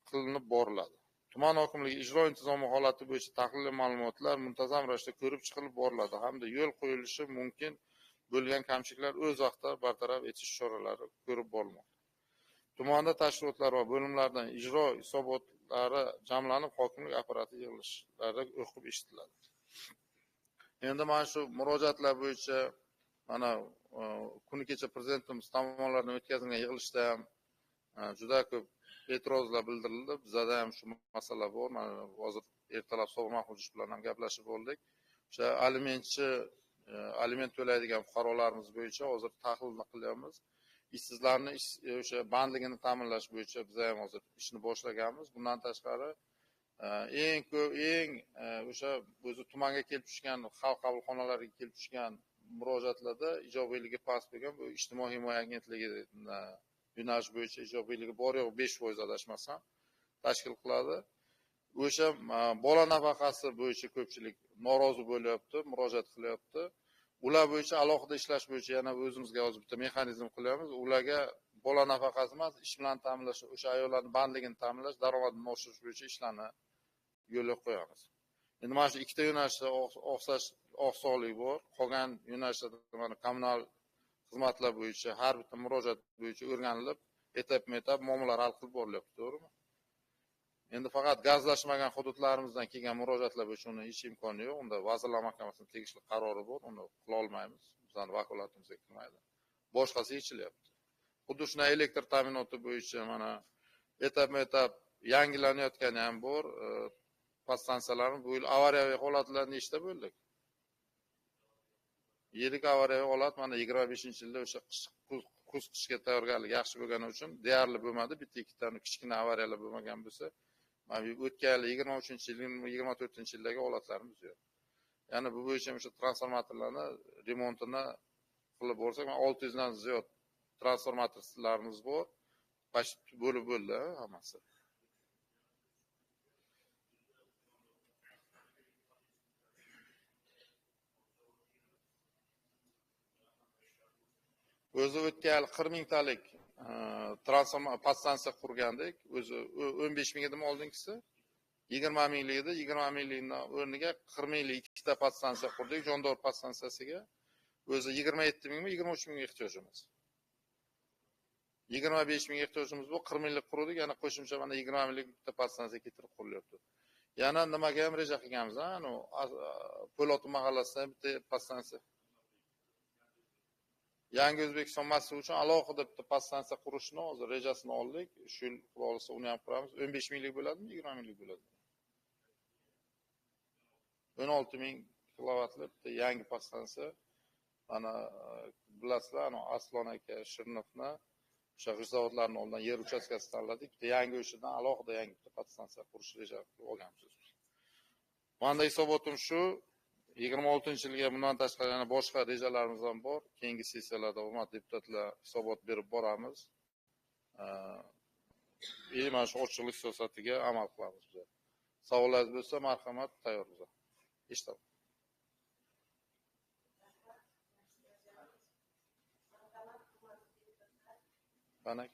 S1: qilinib boriladi. Tuman hokimligi ijro intizomi holati bo'yicha tahliliy ma'lumotlar muntazam ravishda ko'rib chiqilib boriladi hamda yo'l qo'yilishi mumkin bo'lgan kamchiliklar o'z vaqtida bartaraf etish choralari ko'rib borilmoqda. Tumanda tashkilotlar va bo'limlardan ijro hisobotlari jamlanib, hokimlik apparati yig'ilishlarida o'qib eshitiladi. Endi mana shu murojaatlar bo'yicha mana kuni kecha prezidentimiz tomonidan o'tkazilgan yig'ilishda ham juda ko'p e'tirozlar bildirildi. Bizada ham shu masala bor. Mana hozir ertalab Sobir Mahmudovich bilan ham gaplashib oldik. O'sha aliment to'laydigan fuqarolarimiz bo'yicha hozir tahlilni qilyapmiz. Ishsizlarni o'sha bandligini ta'minlash bo'yicha biz ham hozir ishni boshlaganmiz. Bundan tashqari eng ko'p o'sha o'zi tumanga kelib tushgan, xalq qabulxonalariga kelib tushgan murojaatlarda ijobiyligi past bo'lgan bu ijtimoiy himoya agentligi yo'nalish bo'yicha ijobiyligi bor yo'q 5% adashmasam tashkil qiladi. O'sha bola nafaqasi bo'yicha ko'pchilik norozi bo'lyapti, murojaat qilyapti. Ular bo'yicha alohida ishlash bo'yicha yana o'zimizga hozir bitta mexanizm qilyapmiz. Ularga bola nafaqasi emas, ish bilan ta'minlash, o'sha ayollarning bandligini ta'minlash, daromadini oshirish bo'yicha ishlarni yo'lga qo'yamiz. Endi mana shu ikkita yo'nalishda oqsoqlik bor. Qolgan yo'nalishlarda mana kommunal xizmatlar bo'yicha har bitta murojaat bo'yicha o'rganilib, etapma-etap muammolar hal qilib borilyapti, to'g'rimi? Endi faqat gazlashmagan hududlarimizdan kelgan murojaatlar bo'yicha uni hech imkoni yo'q. Unda Vazirlar Mahkamasining tegishli qarori bor, uni qila olmaymiz. Bizning vakolatimizga kirmaydi. Boshqasi yechilyapti. Xuddi shunday elektr ta'minoti bo'yicha mana etapma-etap yangilanayotgani ham bor. Podstansiyalarimiz bu yil avariyaviy holatlar nechta bo'ldik? Yirik avariyaviy holat mana 25-yilda o'sha kuz qishga tayyorgarlik yaxshi bo'lgani uchun deyarli bo'lmadi. Bitta ikkita kichkina avariyalar bo'lmagan bo'lsa, mana bu o'tgan yil 23-yil, 24-yildagi holatlarimiz yo'q. Ya'ni bu bo'yicha o'sha transformatorlarni remontini qilib borsak, mana 600 dan ziyod transformatorlarimiz bor. Почти bo'lib bo'ldi hammasi. O'zi o'tgan yil 40 mingtalik transformator podstansiya qurgandik. O'zi 15 ming edimi oldingisi? 20 minglik edi. 20 minglikning o'rniga 40 minglik ikkita podstansiya qurdik, Jondor podstansiyasiga. O'zi 27 mingmi, 23 mingga ehtiyojimiz. 25 mingga ehtiyojimiz bor, 40 minglik qurdik, yana qo'shimcha mana 20 minglik bitta podstansiya keltirib qurilyapti. Yana nimaga ham reja qilganmiz, ha, Po'loti mahallasida bitta podstansiya. Yangi O'zbekiston massivi uchun alohida bitta podstansiya qurishni hozir rejasini oldik. Shu yil xudo xohlasa uni ham quramiz. 15 minglik bo'ladimi, 20 minglik bo'ladimi? 16 ming kilovatli bitta yangi podstansiya. Mana bilasizlar, ana Aslon aka Shirinovni o'sha g'isht zavodlarining oldidan yer uchastkasi tanladik. Bitta yangi o'shadan alohida yangi bitta podstansiya qurish reja qilib olganmiz. Menda hisobotim shu. 26-yilga bundan tashqari yana boshqa rejalarimiz ham bor. Keyingi sessiyalarda hurmatli deputatlar hisobot berib boramiz. Mana shu ochiqlik siyosatiga amal qilamiz biz. Savollaringiz bo'lsa, marhamat, tayyormiz. Eshitaman. Qani?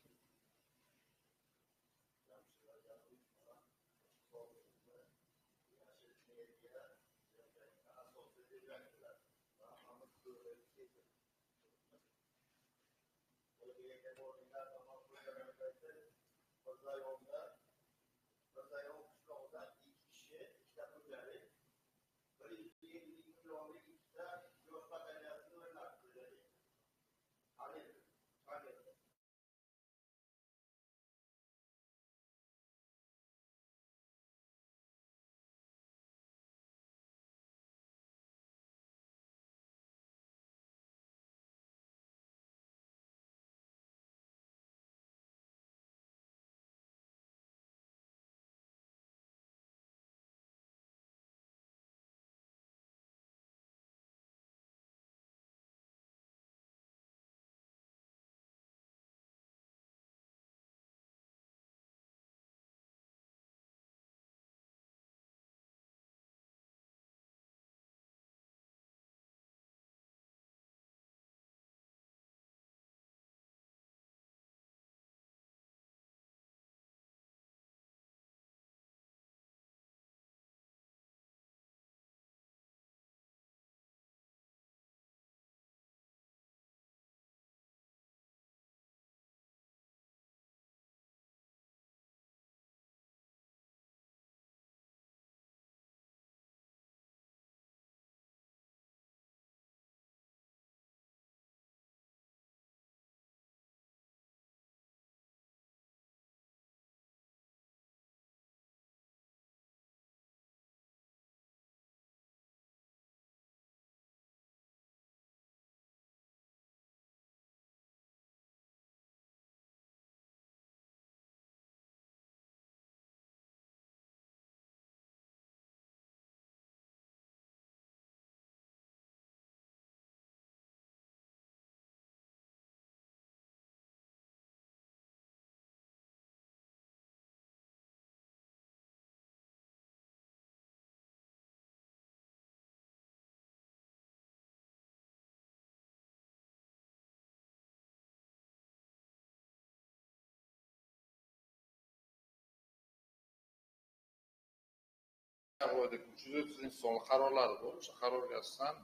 S1: Qo'ydik 330 sonli qarorlari bor. O'sha qarorga asosan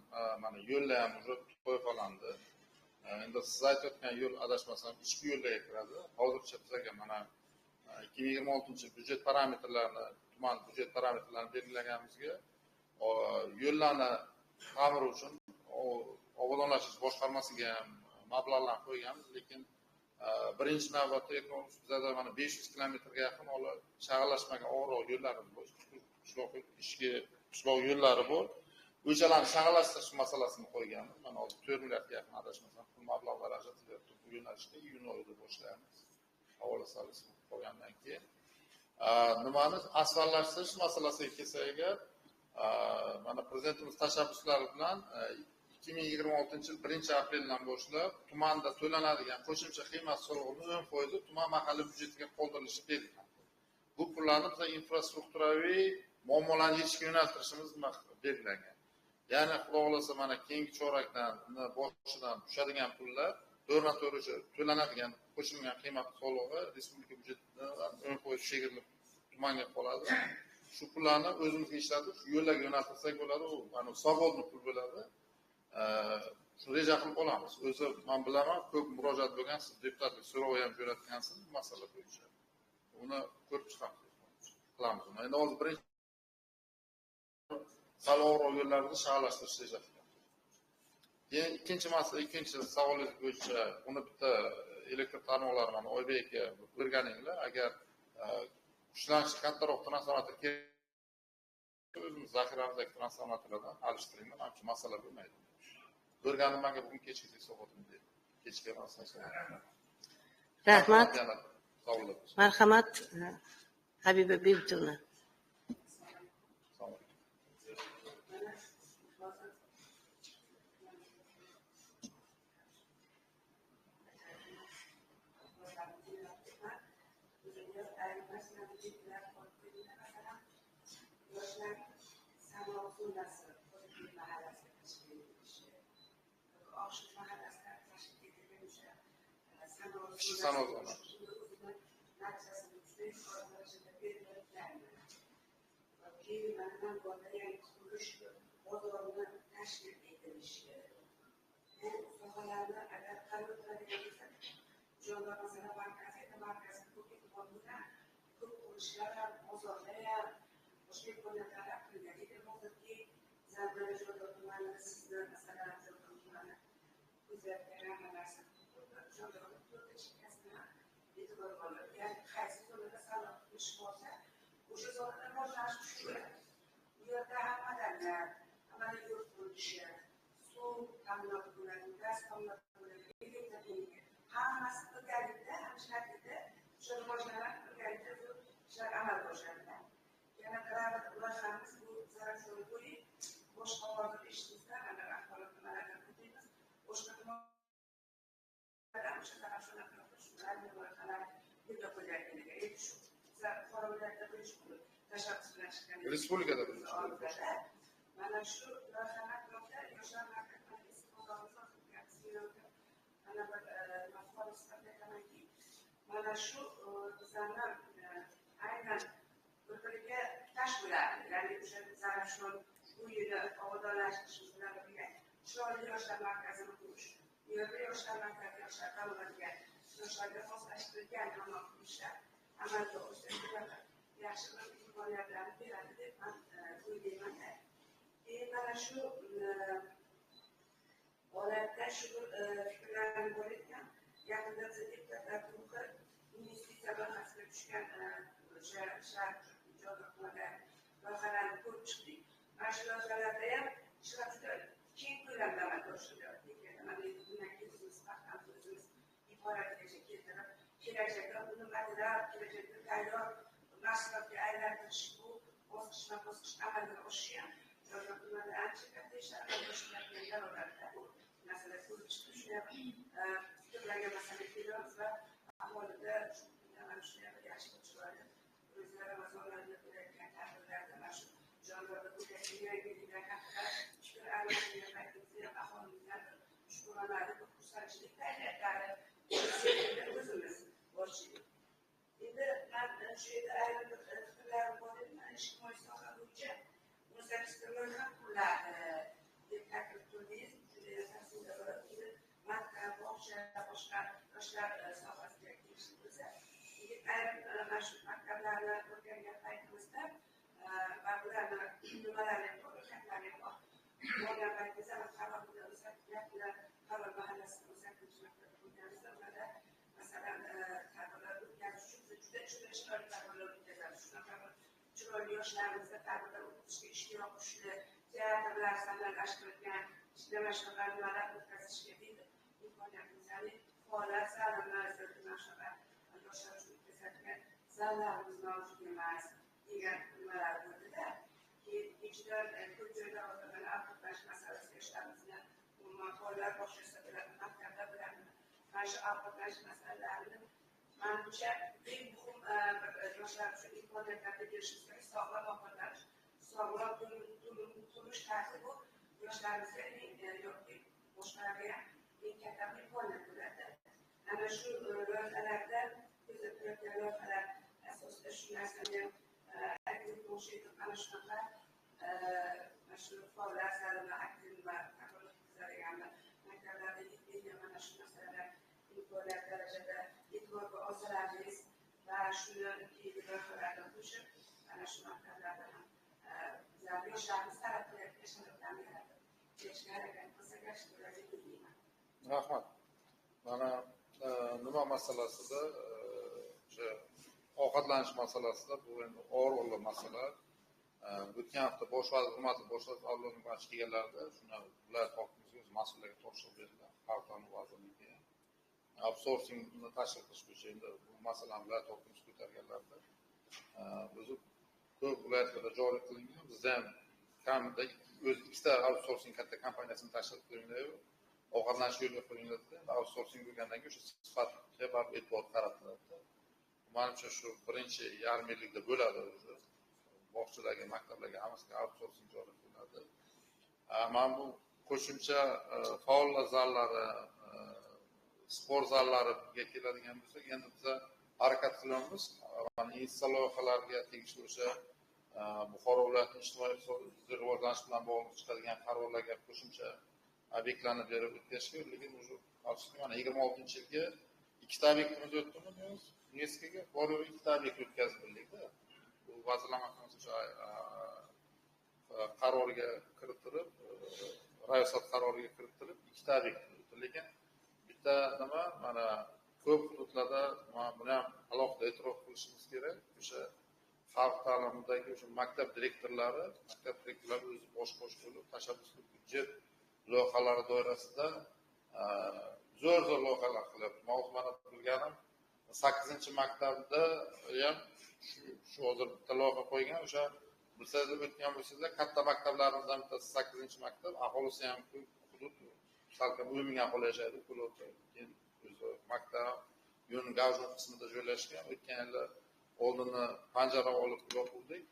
S1: mana yo'llar ham уже to'yfalandi. Endi siz aytayotgan yo'l adashmasam ichki yo'llarga kiradi. Hozircha bizga mana 2026 byudjet parametrlarini, tuman byudjet parametrlarini belgilaganimizga yo'llarni ta'mir uchun obodonlashtirish boshqarmasiga ham mablag'lar qo'yganmiz, lekin Birinchi navbatda bizada mana 500 kilometrga yaqin shag'allashmagan og'irroq yo'llarimiz bor, qishloq yo'llari bor. O'shalarni shag'allashtirish masalasini qo'yganmiz. Mana hozir 4 milliardga yaqin adashmasam pul mablag'lar ajratilyapti bu yo'nalishda. Iyun oyida boshlaymiz. Havola solishni qolgandan keyin. Nimani asfaltlashtirish masalasiga kelsak agar, mana prezidentimiz tashabbuslari bilan 2026-yil 1-apreldan boshlab tumanda to'lanadigan qo'shimcha qiymat solig'ining 10% tuman mahalliy byudjetiga qoldirilishi belgilandi. Bu pullarni biz infrastrukturaviy muammolarni yechishga yo'naltirishimiz belgilangan. Ya'ni xudo xohlasa mana keyingi chorakdan boshidan tushadigan pullar to'g'ridan-to'g'ri o'sha to'lanadigan qo'shilgan qiymat solig'i respublika byudjetidan 10% chegirilib tumanga qoladi. Shu pullarni o'zimizga ishlatib, shu yo'llarga yo'naltirsak bo'ladi, u mana свободный pul bo'ladi. Shu reja qilib olamiz. O'zi men bilaman, ko'p murojaat bo'lgan, siz deputatlik so'rovi ham jo'natgansiz bu masala bo'yicha. Uni ko'rib chiqamiz. Qilamiz uni. Endi hozir birinchi sal og'irroq yo'llarni shag'allashtirish reja qilamiz. Keyin ikkinchi masala, ikkinchi savolingiz bo'yicha uni bitta elektr tarmoqlari mana Oybek aka o'rganinglar. Agar kuchlanishi kattaroq transformator kerak, o'zimiz zaxiramizdagi transformatorlardan alishtiringlar, manimcha masala bo'lmaydi. O'rganib menga bugun kechki hisobotimni berdi. Kechki emas.
S2: Rahmat. Marhamat, Habiba Bebutovna.
S1: Respublikada birinchi.
S3: Mana shu loyihani atrofida yoshlar markazi mana bir aytamanki, mana shu bizlarni aynan bir-biriga tutash bo'ladi. Ya'ni o'sha Zarafshon bu yili obodonlashtirishimiz bilan birga chiroyli yoshlar markazini qurish, bu yerda yoshlar markazi, yoshlar davlatiga, yoshlarga xoslashtirilgan hamma qurilishlar amalga oshiriladi. Yaxshi bir imkoniyatlarni beradi deb man o'ylayman. Keyin mana shu holatda shu bir fikrlarim bor ekan. Yaqinda biz deputatlar guruhi investitsiya loyihasiga tushgan o'sha shahar loyihalarni ko'rib chiqdik. Mana shu loyihalarda ham ishlar juda keng ko'lamda amalga oshirilyapti. Mana bundan keyin o'zimiz paxtamizni o'zimiz iboratigacha keltirib, kelajakda uni material, kelajakda tayyor mahsulotga aylantirish bu bosqichma-bosqich amalga oshishi ham ancha katta ishlar amalga oshirilgan darolatda bu masala ko'rib chiqdi. Shuni ham fikrlarga masala kelamiz va aholida shuni ham yaxshi bir chiroyli o'zlari Ramazonlarida bo'layotgan tadbirlarda mana shu jonzotda bo'layotgan yangiliklar haqida fikr almashgan paytimizda ham aholimizdan bir shukronalik, bir xursandchilik kayfiyatlari o'zimiz borchilik. Endi man shu yerda ayrim bir fikrlarim bor edi. Mana ijtimoiy soha bo'yicha 18 loyiha quriladi deb taklif qildingiz. Maktab, bog'cha, boshqa yoshlar sohasiga tegishli bo'lsa, ayrim mana shu maktablarni o'rgangan paytimizda va ularni nimalari ham bor, ro'yxatlari ham bor. Borgan paytimizda Qarorda Qaror mahallasida 18 maktab qo'yganimizda ularda masalan Masalan, tadbirlar o'tkazish uchun biz juda chiroyli tadbirlar o'tkazamiz. Shunaqa bir chiroyli yoshlarimizda tadbirlar o'tkazishga ishtiyoq kuchli, teatrlar sahnalashtirilgan, mana shunaqa nimalar o'tkazishga deydi imkoniyatimiz, ya'ni faollar zalimiz, mana shunaqa yoshlar uchun o'tkazadigan zallarimiz mavjud emas degan nimalar bo'ldida. Keyin ikkinchidan, ko'p joyda hozir mana ovqatlanish masalasi yoshlarimizni umuman faollar boshlasa biladi, maktabda biladi. Mana shu ovqatlanish masalalarini manimcha eng muhim bir yoshlar uchun imkoniyatlarni berishimiz kerak. Sog'lom ovqatlanish, sog'lom turmush tarzi bu yoshlarimizga eng yoki boshqalarga ham eng katta imkoniyat bo'ladi. Ana shu loyihalarda ko'zda tutayotgan loyihalar asosida shu narsani ham aytib o'tmoqchi edim. Ana shunaqa mana shu faollar zalini aktiv nima o'tkazadiganmi, maktablarda yetkazgan mana shu narsalar imkoniyat darajada e'tiborga olsalaringiz va shuni keyingi loyihalarga qo'shib mana shu maktablarda ham bizlar yoshlarimiz talab qilayotgan sharoitlarni yaratib berishga harakat qilsak yaxshi bo'ladi deb o'ylayman.
S1: Rahmat. Mana nima masalasida, o'sha ovqatlanish masalasida bu endi og'ir masala. O'tgan hafta bosh vazir, hurmatli bosh vazir Avlon Nurmatov kelganlarida shuni viloyat hokimimizga o'zi mas'ullarga topshiriq berildi. Xalq ta'limi vazirligiga outsourcingni tashkil qilish bo'yicha endi bu masalani viloyat hokimimiz ko'targanlarida o'zi ko'p viloyatlarda joriy qilingan. Bizda ham kamida o'zi ikkita outsourcing katta kompaniyasini tashkil qilingan, ovqatlanish yo'lga qo'yiladi. Outsourcing bo'lgandan keyin o'sha sifatga baribir e'tibor qaratiladi. Manimcha shu birinchi yarim yillikda bo'ladi o'zi. Bog'chalarga, maktablarga hammasiga outsourcing joriy qilinadi. Mana bu qo'shimcha faollar zallari, sport zallariga keladigan bo'lsak, endi biza harakat qilamiz. Mana insta loyihalarga tegishli o'sha Buxoro viloyatining ijtimoiy iqtisodiy rivojlanish bilan bog'liq chiqadigan qarorlarga qo'shimcha obyektlarni berib o'tkazishga, lekin уже afsuski mana 26-yilga ikkita obyektimiz o'tdimi, UNESCOga bor yo'q ikkita obyekt o'tkazib bildikda. Bu Vazirlar Mahkamasi o'sha qarorga kiritilib, rayosat qaroriga kiritilib ikkita obyekt o'tdi. Lekin bitta nima, mana ko'p hududlarda buni ham alohida e'tirof qilishimiz kerak. O'sha xalq ta'limidagi o'sha maktab direktorlari o'zi bosh-bosh bo'lib tashabbusli byudjet loyihalari doirasida zo'r loyihalar qilyapti. Men o'zim mana bilganim 8-maktabda ham shu hozir bitta loyiha qo'ygan. O'sha bilsangiz o'tgan bo'lsangizlar, katta maktablarimizdan bittasi 8-maktab, aholisi ham ko'p, hudud salkam 10 ming aholi yashaydi. Keyin o'zi maktab yo'lning gavjum qismida joylashgan. O'tgan yili oldini panjara olib yopildik.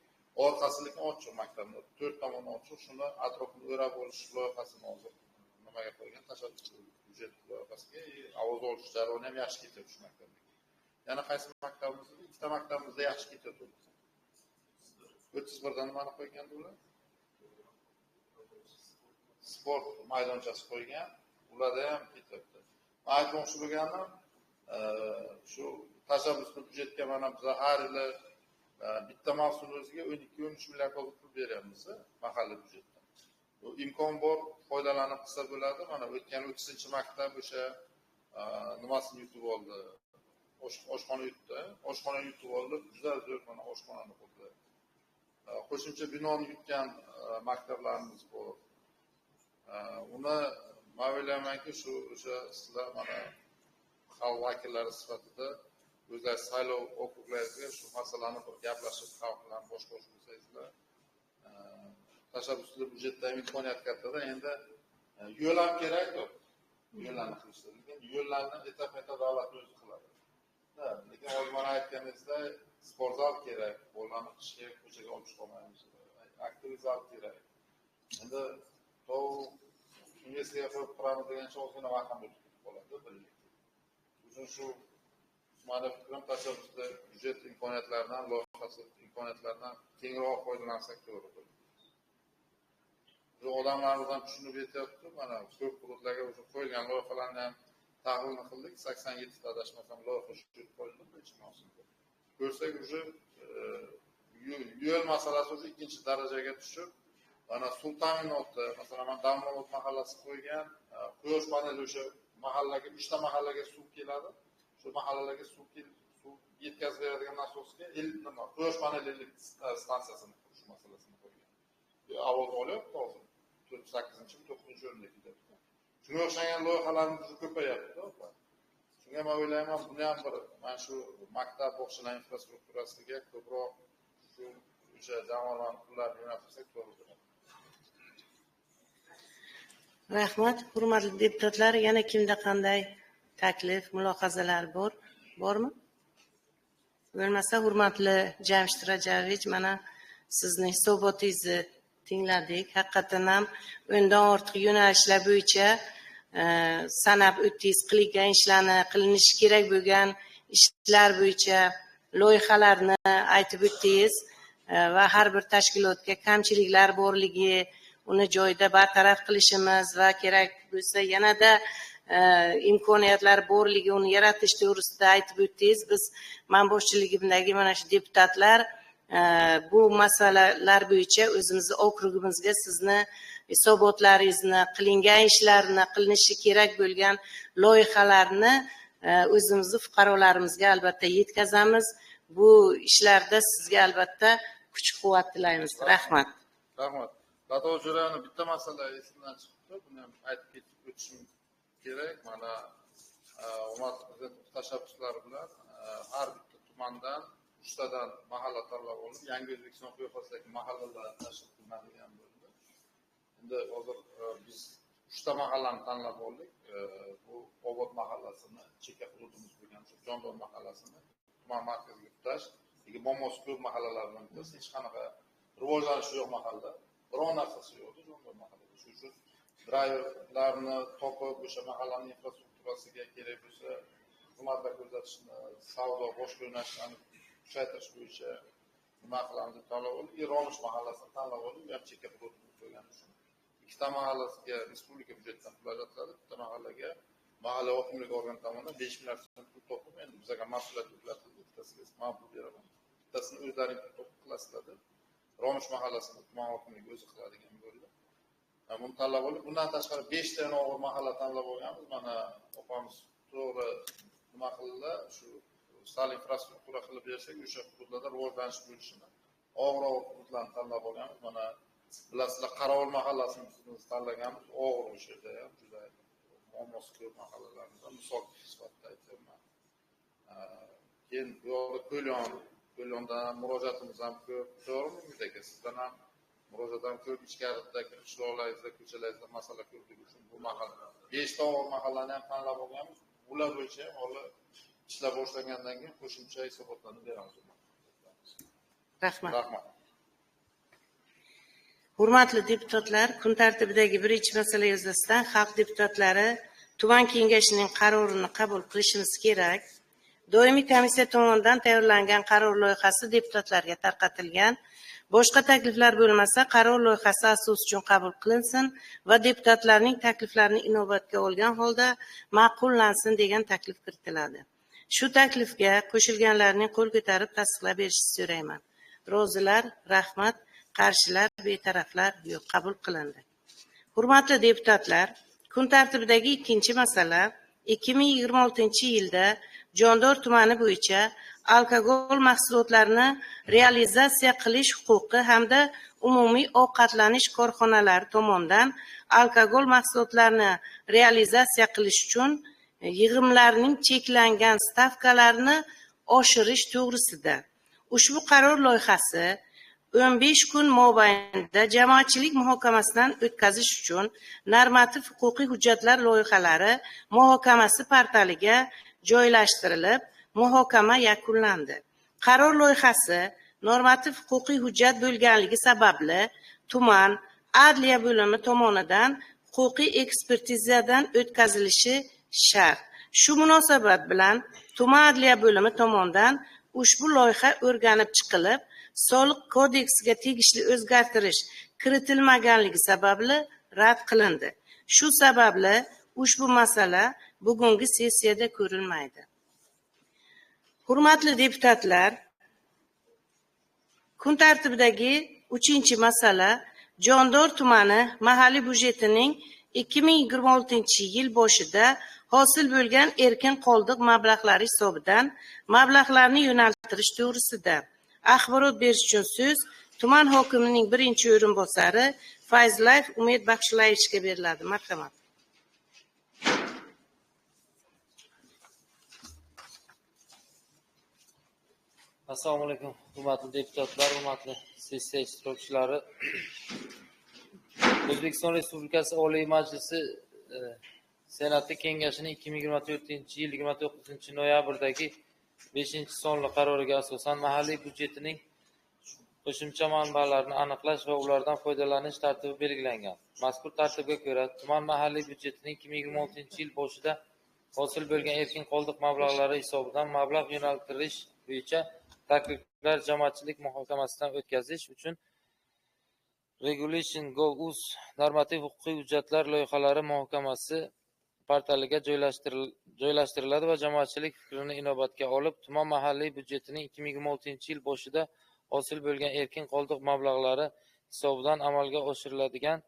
S1: Orqasi lekin ochiq maktabni, to'rt tomoni ochiq. Shuni atrofini o'rab olish loyihasini hozir nimaga qo'ygan, tashabbusli byudjet loyihasiga ovoz olish jarayoni ham yaxshi ketyapti shu maktabda. Yana qaysi maktabimizda? Ikkita maktabimizda yaxshi ketyapti. 31da nimani qo'ygandi ular? Sport maydonchasi qo'ygan, ularda ham ketyapti. Men aytmoqchi bo'lganim, shu tashabbusli byudjetga mana biz har yili bitta mavsum o'ziga 12-13 milliard dollar pul beryapmiz mahalliy byudjetdan. Bu imkon bor, foydalanib qilsa bo'ladi. Mana o'tgan 30-maktab o'sha nimasini yutib oldi. Oshxona yutdi. Oshxona yutib oldi. Juda zo'r mana oshxonani qurdi. Qo'shimcha binoni yutgan maktablarimiz bor. Uni men o'ylaymanki, shu o'sha sizlar mana xalq vakillari sifatida o'zlar saylov okruglaringizga shu masalani bir gaplashib, xalq bilan bosh-bosh bo'lsangizlar, tashabbusli byudjetda imkoniyat kattada. Endi yo'l ham kerak-ku. Yo'llarni qilishda, lekin yo'llarni etap-etap davlat o'zi qiladi. Lekin hozir mana aytganingizda sport zal kerak, bolalarni qishga ko'chaga olib chiqolmaymiz. Aktiv zal kerak. Endi universitetga qo'yib quramiz degancha ozgina vaqt ham o'tib ketib qoladi, bir yil. Uchun shu mani fikrim, tashabbusli byudjet imkoniyatlaridan, loyihasi imkoniyatlaridan kengroq foydalansak to'g'ri bo'ladi. Bu odamlarimiz ham tushunib yetyapti. Mana ko'p hududlarga o'sha qo'yilgan loyihalarni ham tahlilni qildik. 87 ta adashmasam loyiha tushirib qo'yildi birinchi mavsumda. Ko'rsak, уже yo'l masalasi уже ikkinchi darajaga tushib, mana suv ta'minoti, masalan, mana Davronobod mahallasi qo'ygan quyosh paneli o'sha mahallaga, 3 ta mahallaga suv keladi. Shu mahallalarga suv yetkazib beradigan nasosga quyosh panel elektr stansiyasini qurish masalasini qo'ygan. Avval olyapti hozir 8-mi 9-o'rinda ketyapti. Shunga o'xshagan loyihalarimiz ko'payapti. Shunga men o'ylayman, buni ham bir mana shu maktab, bog'chalar infrastrukturasiga ko'proq shu o'sha jamg'armani pullarni yo'naltirsak to'g'ri bo'ladi.
S2: Rahmat, hurmatli deputatlar, yana kimda qanday taklif, mulohazalar bor? Bormi? Bo'lmasa, hurmatli Jamshid Rajabovich, mana sizni hisobotingizni tingladik. Haqiqatan ham 10dan ortiq yo'nalishlar bo'yicha sanab o'tdingiz, qilingan ishlarni, qilinishi kerak bo'lgan ishlar bo'yicha loyihalarni aytib o'tdingiz va har bir tashkilotga kamchiliklar borligi, uni joyida bartaraf qilishimiz va kerak bo'lsa yanada imkoniyatlar borligi, uni yaratish to'g'risida aytib o'tdingiz. Biz men boshchiligimdagi mana shu deputatlar bu masalalar bo'yicha o'zimizni okrugimizga sizni hisobotlaringizni, qilingan ishlarni, qilinishi kerak bo'lgan loyihalarni o'zimizni fuqarolarimizga albatta yetkazamiz. Bu ishlarda sizga albatta kuch-quvvat tilaymiz. Rahmat.
S1: Rahmat. Lato Jo'rayevna, bitta masala esimdan chiqibdi, buni ham aytib ketib o'tishim kerak. Mana hurmatli prezident tashabbuslari bilan har bitta tumandan 3 tadan mahalla tanlab olib, Yangi O'zbekiston qiyofasidagi mahallalar tashkil qilinadigan bo'ldi. Endi hozir biz 3 ta mahallani tanlab oldik. Bu Obod mahallasini, chekka hududimiz bo'lgan Jondor mahallasini tuman markaziga tutash, lekin muammosi ko'p mahallalardan bittasi, hech qanaqa rivojlanishi yo'q mahalla, biror narsasi yo'q Jondor mahallada. Shuning uchun driverlarni topib, o'sha mahallaning infrastrukturasiga kerak bo'lsa xizmatlar ko'rsatishni, savdo, boshqa yo'nalishlarni kuchaytirish bo'yicha nima qilamiz deb tanlab oldik. Romish mahallasini tanlab oldik, u ham chekka hududimiz bo'lgani uchun. 2 ta mahallasiga respublika byudjetidan pul ajratiladi, bitta mahallaga mahalla hokimligi organ tomonidan 5 milliard so'm pul topib, endi bizga mas'uliyat yuklatildi, bittasiga men pul beraman, bittasini o'zlaring pul topib qilasizlar deb. Romish mahallasini tuman hokimligi o'zi qiladigan bo'ldi. Buni tanlab oldik. Bundan tashqari 5 ta og'ir mahalla tanlab olganmiz. Mana opamiz to'g'ri nima qildilar, shu sal infrastruktura qilib bersak, o'sha hududlarda rivojlanish bo'lishini, og'ir hududlarni tanlab olganmiz. Mana bilasizlar, Qorovul mahallasini biz tanlaganmiz. Og'ir o'sha yerda ham juda muammosi ko'p mahallalarimizdan misol sifatida aytyapman. Keyin bu yoqda Ko'lyondan ham murojaatimiz ham ko'p, to'g'rimi Umid aka? Sizdan ham murojaat ham ko'p, ichkaridagi qishloqlaringizda, ko'chalaringizda masala ko'pligi uchun bu mahalla 5 ta og'ir mahallani ham tanlab olganmiz. Ular bo'yicha ham hali ishlar boshlangandan keyin qo'shimcha hisobotlarni beramiz.
S2: Rahmat.
S1: Rahmat.
S2: Hurmatli deputatlar, kun tartibidagi birinchi masala yuzasidan xalq deputatlari tuman kengashining qarorini qabul qilishimiz kerak. Doimiy komissiya tomonidan tayyorlangan qaror loyihasi deputatlarga tarqatilgan. Boshqa takliflar bo'lmasa, qaror loyihasi asos uchun qabul qilinsin va deputatlarning takliflarini inobatga olgan holda ma'qullansin degan taklif kiritiladi. Shu taklifga qo'shilganlarning qo'l ko'tarib tasdiqlab berishini so'rayman. Rozilar, rahmat, qarshilar, betaraflar yo'q, qabul qilindi. Hurmatli deputatlar, kun tartibidagi ikkinchi masala 2026-yilda Jondor tumani bo'yicha alkogol mahsulotlarini realizatsiya qilish huquqi hamda umumiy ovqatlanish korxonalari tomonidan alkogol mahsulotlarini realizatsiya qilish uchun yig'imlarning cheklangan stavkalarini oshirish to'g'risida ushbu qaror loyihasi 15 kun mobaynida jamoatchilik muhokamasidan o'tkazish uchun normativ huquqiy hujjatlar loyihalari muhokamasi portaliga joylashtirilib, muhokama yakunlandi. Qaror loyihasi normativ huquqiy hujjat bo'lganligi sababli tuman adliya bo'limi tomonidan huquqiy ekspertizadan o'tkazilishi shart. Shu munosabat bilan tuman adliya bo'limi tomonidan ushbu loyiha o'rganib chiqilib, soliq kodeksiga tegishli o'zgartirish kiritilmaganligi sababli rad qilindi. Shu sababli ushbu masala bugungi sessiyada ko'rilmaydi. Hurmatli deputatlar, kun tartibidagi 3-masala Jondor tumani mahalliy byudjetining 2026-yil boshida hosil bo'lgan erkin qoldiq mablag'lari hisobidan mablag'larni yo'naltirish to'g'risida axborot berish uchun so'z tuman hokimining birinchi o'rinbosari Fayzlayev Umid Baxshilayevichga beriladi. Marhamat.
S4: Assalomu alaykum, hurmatli deputatlar, hurmatli sessiya ishtirokchilari. O'zbekiston Respublikasi Oliy Majlisi Senati Kengashining 2024-yil 29-noyabrdagi 5-sonli qaroriga asosan mahalliy byudjetining qo'shimcha manbalarini aniqlash va ulardan foydalanish tartibi belgilangan. Mazkur tartibga ko'ra, tuman mahalliy byudjetining 2026-yil boshida hosil bo'lgan erkin qoldiq mablag'lari hisobidan mablag' yo'naltirish bo'yicha takliflar jamoatchilik muhokamasidan o'tkazish uchun Regulation.gov.uz normativ huquqiy hujjatlar loyihalari muhokamasi portaliga joylashtiriladi va jamoatchilik fikrini inobatga olib, tuman mahalliy byudjetining 2026-yil boshida hosil bo'lgan erkin qoldiq mablag'lari hisobidan amalga oshiriladigan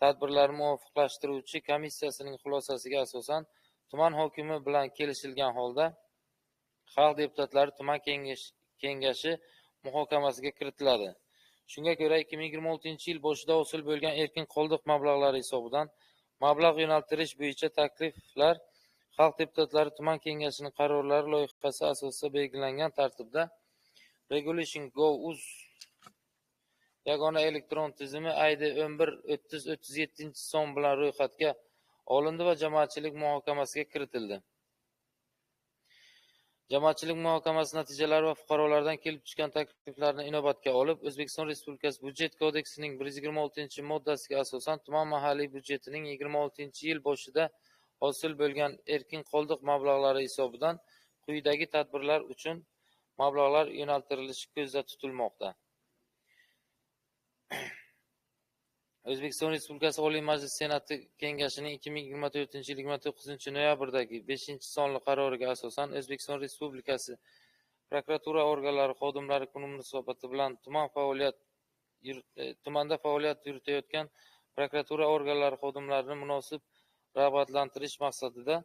S4: tadbirlarni muvofiqlashtiruvchi komissiyasining xulosasiga asosan tuman hokimi bilan kelishilgan holda xalq deputatlari tuman kengashi muhokamasiga kiritiladi. Shunga ko'ra 2026-yil boshida hosil bo'lgan erkin qoldiq mablag'lari hisobidan mablag' yo'naltirish bo'yicha takliflar xalq deputatlari tuman kengashining qarorlari loyihasi asosida belgilangan tartibda Regulation.gov.uz yagona elektron tizimi ID 113037 son bilan ro'yxatga olindi va jamoatchilik muhokamasiga kiritildi. Jamoatchilik muhokamasi natijalari va fuqarolardan kelib tushgan takliflarni inobatga olib, O'zbekiston Respublikasi Byudjet kodeksining 126-moddasiga asosan tuman mahalliy byudjetining 26-yil boshida hosil bo'lgan erkin qoldiq mablag'lari hisobidan quyidagi tadbirlar uchun mablag'lar yo'naltirilishi ko'zda tutilmoqda. O'zbekiston Respublikasi Oliy Majlisi Senati Kengashining 2024-yil 29-noyabrdagi 5-sonli qaroriga asosan O'zbekiston Respublikasi prokuratura organlari xodimlari kuni munosabati bilan tumanda faoliyat yuritayotgan prokuratura organlari xodimlarini munosib rag'batlantirish maqsadida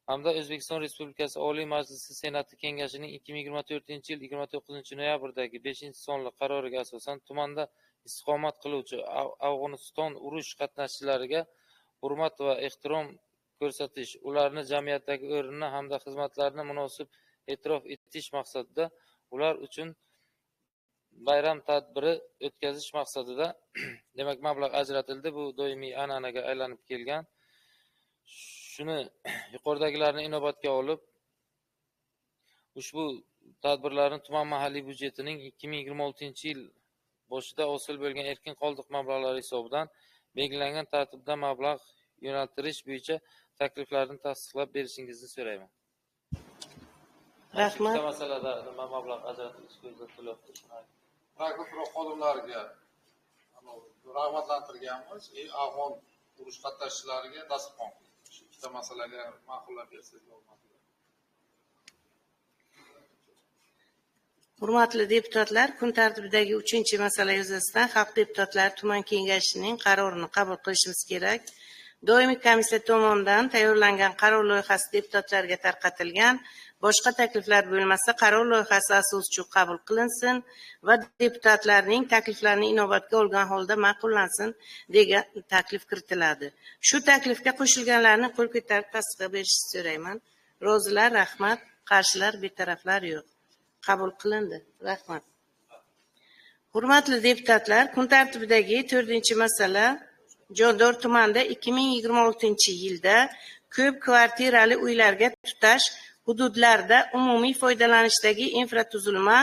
S4: hamda O'zbekiston Respublikasi Oliy Majlisi Senati Kengashining 2024-yil 29-noyabrdagi 5-sonli qaroriga asosan tumanda istiqomat qiluvchi Afg'oniston urush qatnashchilariga hurmat va ehtirom ko'rsatish, ularni jamiyatdagi o'rnini hamda xizmatlarini munosib e'tirof etish maqsadida ular uchun bayram tadbiri o'tkazish maqsadida demak mablag' ajratildi. Bu doimiy an'anaga aylanib kelgan. Shuni yuqoridagilarni inobatga olib, ushbu tadbirlarni tuman mahalliy byudjetining 2026-yil boshida hosil bo'lgan erkin qoldiq mablag'lari hisobidan belgilangan tartibda mablag' yo'naltirish bo'yicha takliflarni tasdiqlab berishingizni so'rayman.
S2: Rahmat.
S4: Ikkita masalada nima mablag' ajratilishi ko'zda tutilyapti?
S1: Prokuratura xodimlariga rag'batlantirganmiz, Afg'on urush qatnashchilariga dasturxon. Shu ikkita masalaga ma'qullab bersangiz bo'ladi.
S2: Hurmatli deputatlar, kun tartibidagi 3-masala yuzasidan xalq deputatlari tuman kengashining qarorini qabul qilishimiz kerak. Doimiy komissiya tomonidan tayyorlangan qaror loyihasi deputatlarga tarqatilgan. Boshqa takliflar bo'lmasa, qaror loyihasi asos uchun qabul qilinsin va deputatlarning takliflarini inobatga olgan holda ma'qullansin degan taklif kiritiladi. Shu taklifga qo'shilganlarni qo'l ko'tarib tasdiq berishni so'rayman. Rozilar, rahmat. Qarshilar, betaraflar yo'q. Qabul qilindi. Rahmat. Hurmatli deputatlar, kun tartibidagi 4-masala Jondor tumanida 2026-yilda ko'p kvartirali uylarga tutash hududlarda umumiy foydalanishdagi infratuzilma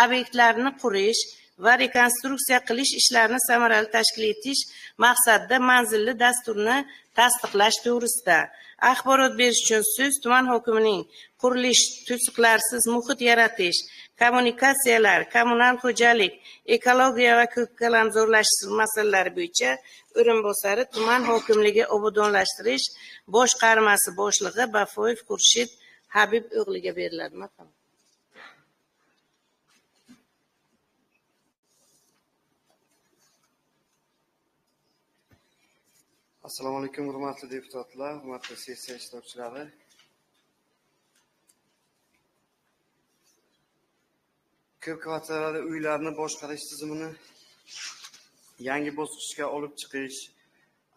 S2: obyektlarini qurish va rekonstruksiya qilish ishlarini samarali tashkil etish maqsadida manzilli dasturni tasdiqlash to'g'risida axborot berish uchun so'z tuman hokimining qurilish, to'siqlarsiz muhit yaratish, kommunikatsiyalar, kommunal xo'jalik, ekologiya va ko'kkalamzorlashtirish masalalari bo'yicha o'rinbosari tuman hokimligi obodonlashtirish boshqarmasi boshlig'i Bafoyev Xurshid Habib o'g'liga beriladi. Marhamat.
S5: Assalomu alaykum, hurmatli deputatlar, hurmatli sessiya ishtirokchilari. Ko'p kvartirali uylarni boshqarish tizimini yangi bosqichga olib chiqish,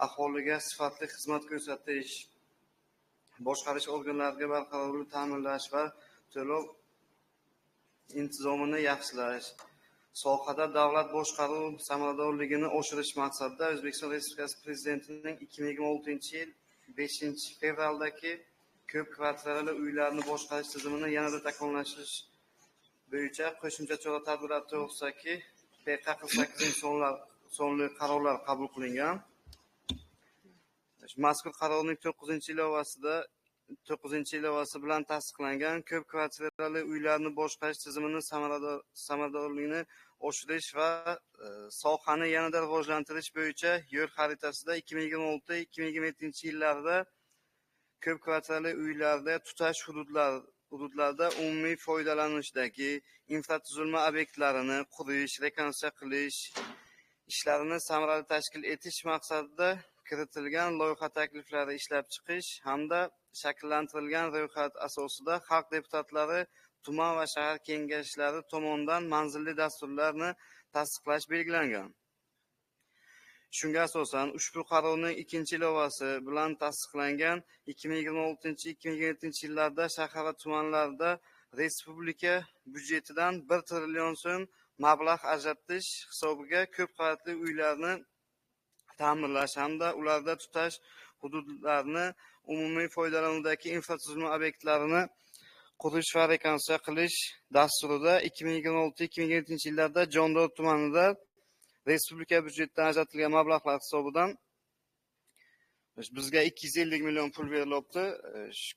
S5: aholiga sifatli xizmat ko'rsatish, boshqarish organlariga barqarorlikni ta'minlash va to'lov intizomini yaxshilash, sohada davlat boshqaruv samaradorligini oshirish maqsadida O'zbekiston Respublikasi Prezidentining 2026-yil 5-fevraldagi ko'p kvartirali uylarni boshqarish tizimini yanada takomillashtirish bo'yicha qo'shimcha chora-tadbirlar to'g'risidagi PK-48 sonli qarorlar qabul qilingan. Mazkur qarorning 9-ilovasi bilan tasdiqlangan ko'p kvartirali uylarni boshqarish tizimini samaradorligini oshirish va sohani yanada rivojlantirish bo'yicha yo'l xaritasida 2026-2027 yillarda ko'p kvartirali uylarda tutash hududlarda umumiy foydalanishdagi infratuzilma obyektlarini qurish, rekonstruksiya qilish ishlarini samarali tashkil etish maqsadida kiritilgan loyiha takliflari ishlab chiqish hamda shakllantirilgan ro'yxat asosida xalq deputatlari tuman va shahar kengashlari tomonidan manzilli dasturlarni tasdiqlash belgilangan. Shunga asosan ushbu qarorning 2-ilovasi bilan tasdiqlangan 2026-2027 yillarda shahar va tumanlarda respublika byudjetidan 1 trillion so'm mablag' ajratish hisobiga ko'p qavatli uylarni ta'mirlash hamda ularda tutash hududlarni umumiy foydalanuvdagi infratuzilma obyektlarini qurish va rekonstruksiya qilish dasturida 2026-2027 yillarda Jondor tumanida respublika byudjetidan ajratilgan mablag'lar hisobidan bizga 250 million pul berilyapti.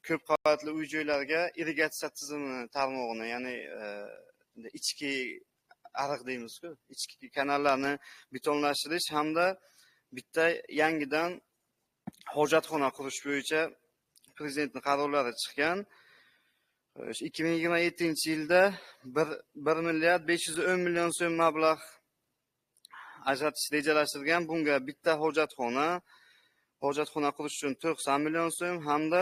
S5: Ko'p qavatli uy joylarga irrigatsiya tizimi tarmog'ini, ya'ni ichki ariq deymiz-ku, ichki kanallarni betonlashtirish hamda bitta yangidan hojatxona qurish bo'yicha prezidentning qarorlari chiqqan. 2027-yilda 1 milliard 510 million so'm mablag' ajratish rejalashtirilgan. Bunga bitta hojatxona qurish uchun 90 million so'm hamda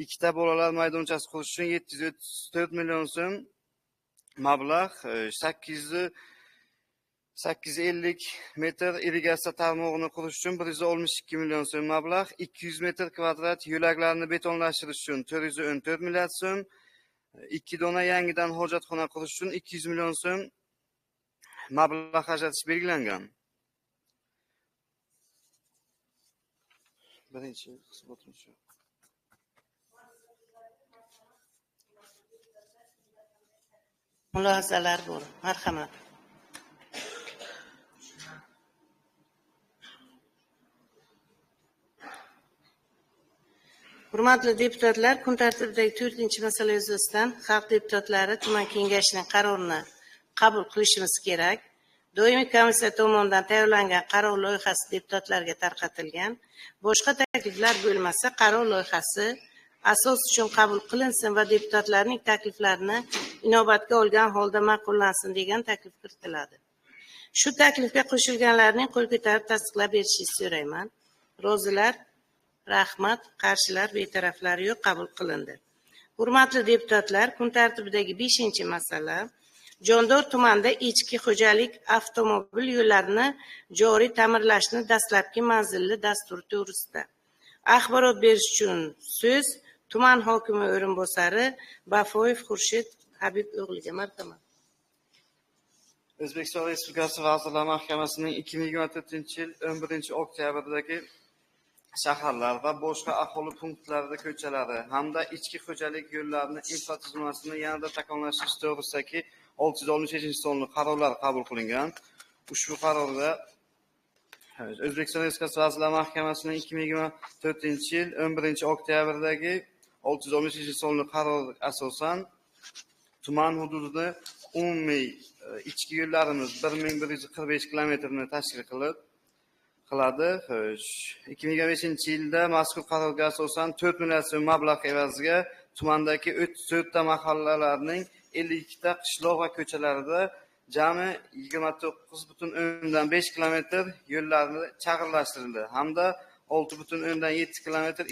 S5: ikkita bolalar maydonchasi qurish uchun 734 million so'm mablag', 850 metr irrigatsiya tarmog'ini qurish uchun 162 million so'm mablag', 200 metr kvadrat yo'laklarni betonlashtirish uchun 414 milliard so'm, 2 dona yangidan hojatxona qurish uchun 200 million so'm mablag' ajratish belgilangan. Birinchi hisobotim shu.
S2: Mulohazalar bor. Marhamat. Hurmatli deputatlar, kun tartibidagi 4-masala yuzasidan xalq deputatlari tuman kengashining qarorini qabul qilishimiz kerak. Doimiy komissiya tomonidan tayyorlangan qaror loyihasi deputatlarga tarqatilgan. Boshqa takliflar bo'lmasa, qaror loyihasi asos uchun qabul qilinsin va deputatlarning takliflarini inobatga olgan holda ma'qullansin degan taklif kiritiladi. Shu taklifga qo'shilganlarning qo'l ko'tarib tasdiqlab berishingizni so'rayman. Rozilar, rahmat, qarshilar, betaraflar yo'q, qabul qilindi. Hurmatli deputatlar, kun tartibidagi 5-masala Jondor tumanida ichki xo'jalik avtomobil yo'llarini joriy ta'mirlashni dastlabki manzilli dasturi to'g'risida axborot berish uchun so'z tuman hokimi o'rinbosari Bafoyev Xurshid Habib o'g'liga. Marhamat.
S5: O'zbekiston Respublikasi Vazirlar Mahkamasining 2024-yil 11-oktyabrdagi shaharlar va boshqa aholi punktlarida ko'chalari hamda ichki xo'jalik yo'llarini infratuzilmasini yanada takomillashtirish to'g'risidagi 665-sonli qarorlar qabul qilingan. Ushbu qarorda O'zbekiston Respublikasi Vazirlar Mahkamasining 2024-yil 11-oktyabrdagi 665-sonli qaror asosan tuman hududida umumiy ichki yo'llarimiz 1145 kilometrni tashkil qiladi. 2025-yilda mazkur qarorga asosan 4 milliard so'm mablag' evaziga tumandagi 34 ta mahallalarning 52 ta qishloq va ko'chalarida jami 29,5 kilometr yo'llarni chag'irlashtirildi hamda 6,7 kilometr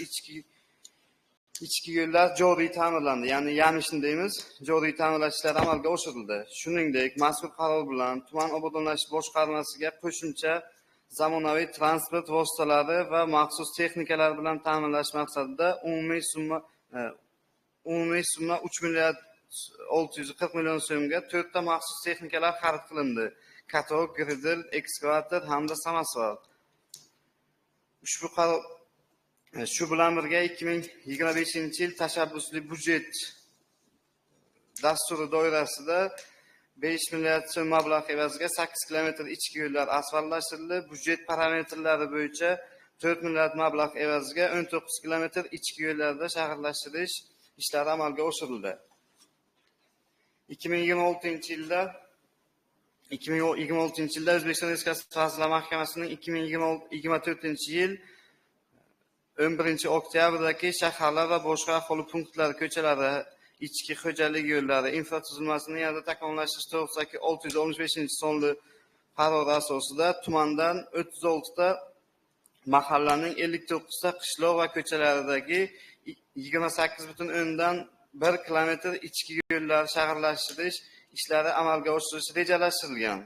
S5: ichki yo'llar joriy ta'mirlandi, ya'ni yamishni deymiz, joriy ta'mirlash ishlari amalga oshirildi. Shuningdek, mazkur qaror bilan tuman obodonlashtirish boshqarmasiga qo'shimcha zamonaviy transport vositalari va maxsus texnikalar bilan ta'minlash maqsadida umumiy summa 3 milliard 640 million so'mga 4 ta maxsus texnikalar xarid qilindi. Katok, gridl, ekskavator hamda samosval. Ushbu qaror shu bilan birga 2025-yil tashabbusli byudjet dasturi doirasida 5 milliard so'm mablag' evaziga 8 kilometr ichki yo'llar asfaltlashtirildi. Byudjet parametrlari bo'yicha 4 milliard mablag' evaziga 19 kilometr ichki yo'llarda shaharlashtirish ishlari amalga oshirildi. 2026-yilda O'zbekiston Respublikasi Vazirlar Mahkamasining 2024-yil 11-oktyabrdagi shaharlar va boshqa aholi punktlari ko'chalari, ichki xo'jalik yo'llari infratuzilmasini yanada takomillashtirish to'g'risidagi 665-sonli qarori asosida tumandan 36 ta mahallaning 59 ta qishloq va ko'chalaridagi 28,1 kilometr ichki yo'llar shaharlashtirish ishlari amalga oshirilishi rejalashtirilgan.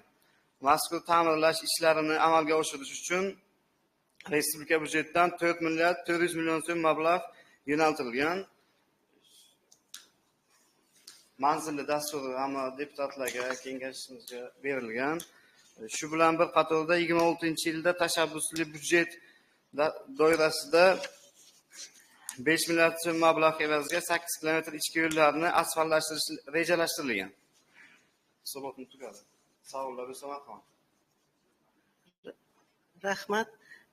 S5: Mazkur ta'mirlash ishlarini amalga oshirish uchun respublika byudjetidan 4 milliard 400 million so'm mablag' yo'naltirilgan. Manzilli dasturi hamma deputatlarga, kengashimizga berilgan. Shu bilan bir qatorda 26-yilda tashabbusli byudjet doirasida 5 milliard so'm mablag' evaziga 8 kilometr ichki yo'llarni asfaltlashtirish rejalashtirilgan. Hisobotim tugadi. Savollar bo'lsa marhamat.
S2: Rahmat.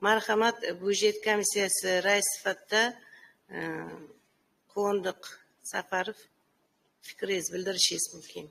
S2: Marhamat, byudjet komissiyasi raisi sifatida Quvondiq Safarov fikringizni bildirishingiz mumkin.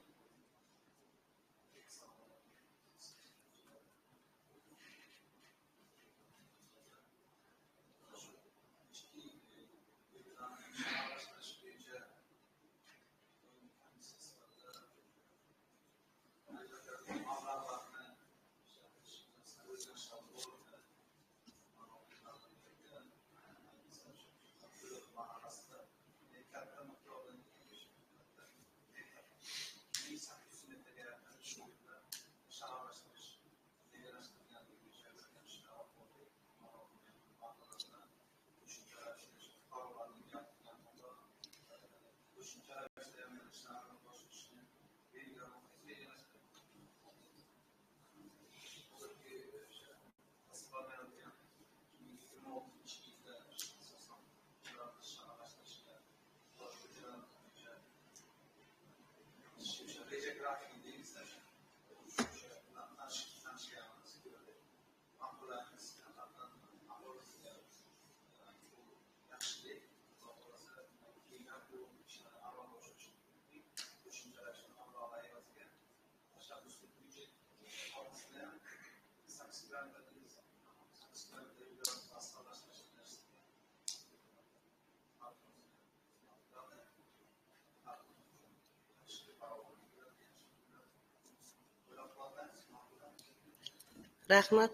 S2: Rahmat.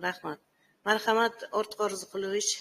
S2: Rahmat. Marhamat, Ortiq Orziqulovich.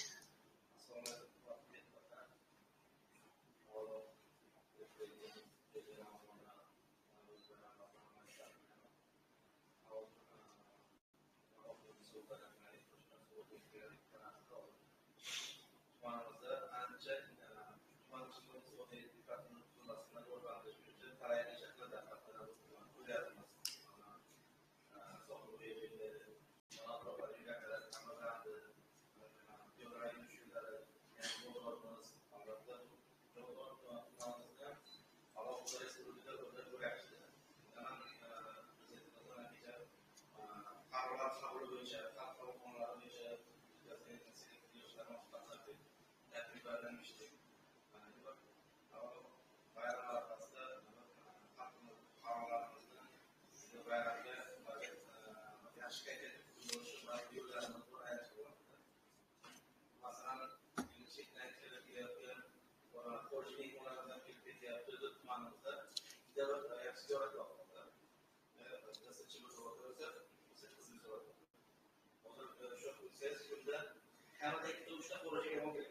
S6: Kamida 2 ta 3 ta qo'rishga mumkin.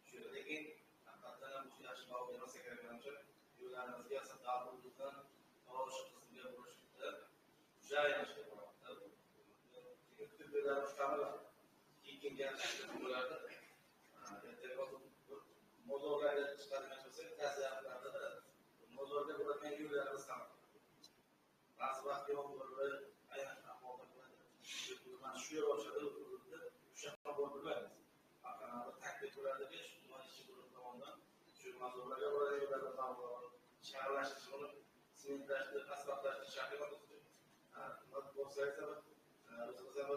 S6: Shu lekin haqiqatan ham bu yaxshi baho bermasa kerak manimcha. Yo'llarimizga avtobusdan osh qismiga bo'lishda juda yaxshi bo'ladi. Lekin yo'llarimiz ta'mirlanadi. Keyingi bo'lardi. Ertaga mozorlarga chiqadigan bo'lsak, ta'ziyalarda mozorga bo'ladigan yo'llarimiz ham ba'zi vaqt yomg'irli aynan ahvolda bo'ladi. Mana shu yer ochadi, o'sha yoqqa borib bilmaymiz. Taklif bo'ladiki, shu tuman ishchi guruhi tomonidan shu mozorlarga bo'ladigan yo'llarni ta'mirlash, shag'allashtirish, uni sementlashtirish, asfaltlashtirish bo'lsa, o'zimiz ham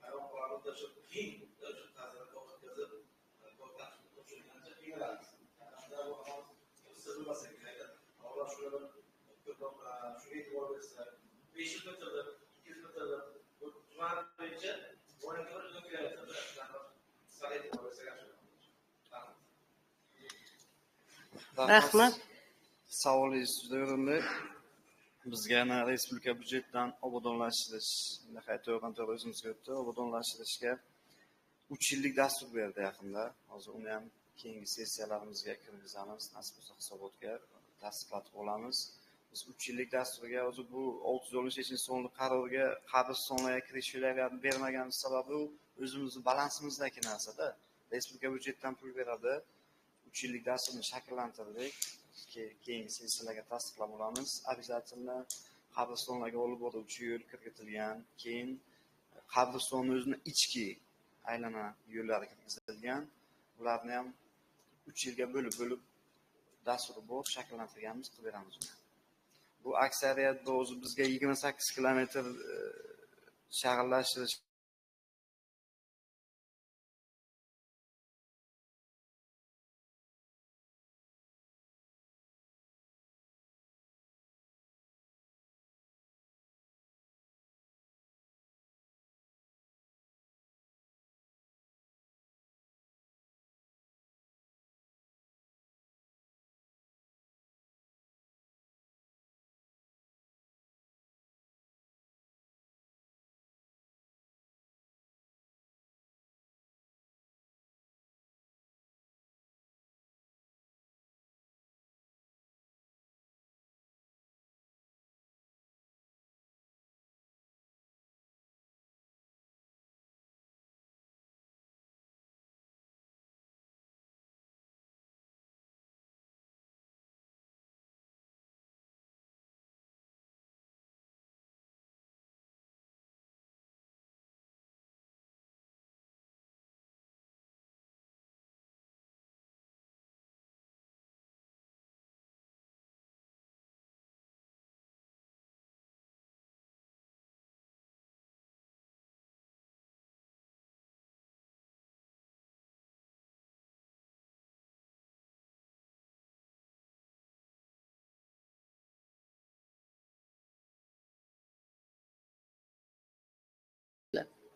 S6: hayron qolamizda shu qiyin, shu ta'zirini o'tkazib, topshirgancha qiynalamiz. Siz bilmasa kerak. Avvalo shuni ko'proq shunga e'tibor bersa, 500 metrda, 200 metrda bu tuman bo'yicha 10 kilometrda sal e'tibor bersa yaxshi bo'ladi.
S2: Rahmat.
S5: Savolingiz juda o'rinli. Bizga yana respublika byudjetidan obodonlashtirish, to'g'ridan to'g'ri o'zimizga o'tdi, obodonlashtirishga 3 yillik dastur berdi yaqinda. Hozir uni ham keyingi sessiyalarimizga kirgizamiz, nasib bo'lsa hisobotga tasdiqlatib olamiz. Biz 3 yillik dasturga hozir bu 613-sonli qarorga qabristonlarga kirish yo'laklarni bermaganimiz sababi o'zimizni balansimizdagi narsada. Respublika byudjetidan pul beradi. 3 yillik dasturni shakllantirdik. Keyingi sessiyalarga tasdiqlab olamiz. Обязательно qabristonlarga olib boruvchi yo'l kiritilgan, keyin qabristonni o'zini ichki aylana yo'llari kirgizilgan. Ularni ham 3 yilga bo'lib-bo'lib dasturi bor, shakllantirganmiz, qilib beramiz uni. Bu aksariyat o'zi bizga 28 kilometr shag'allashtirish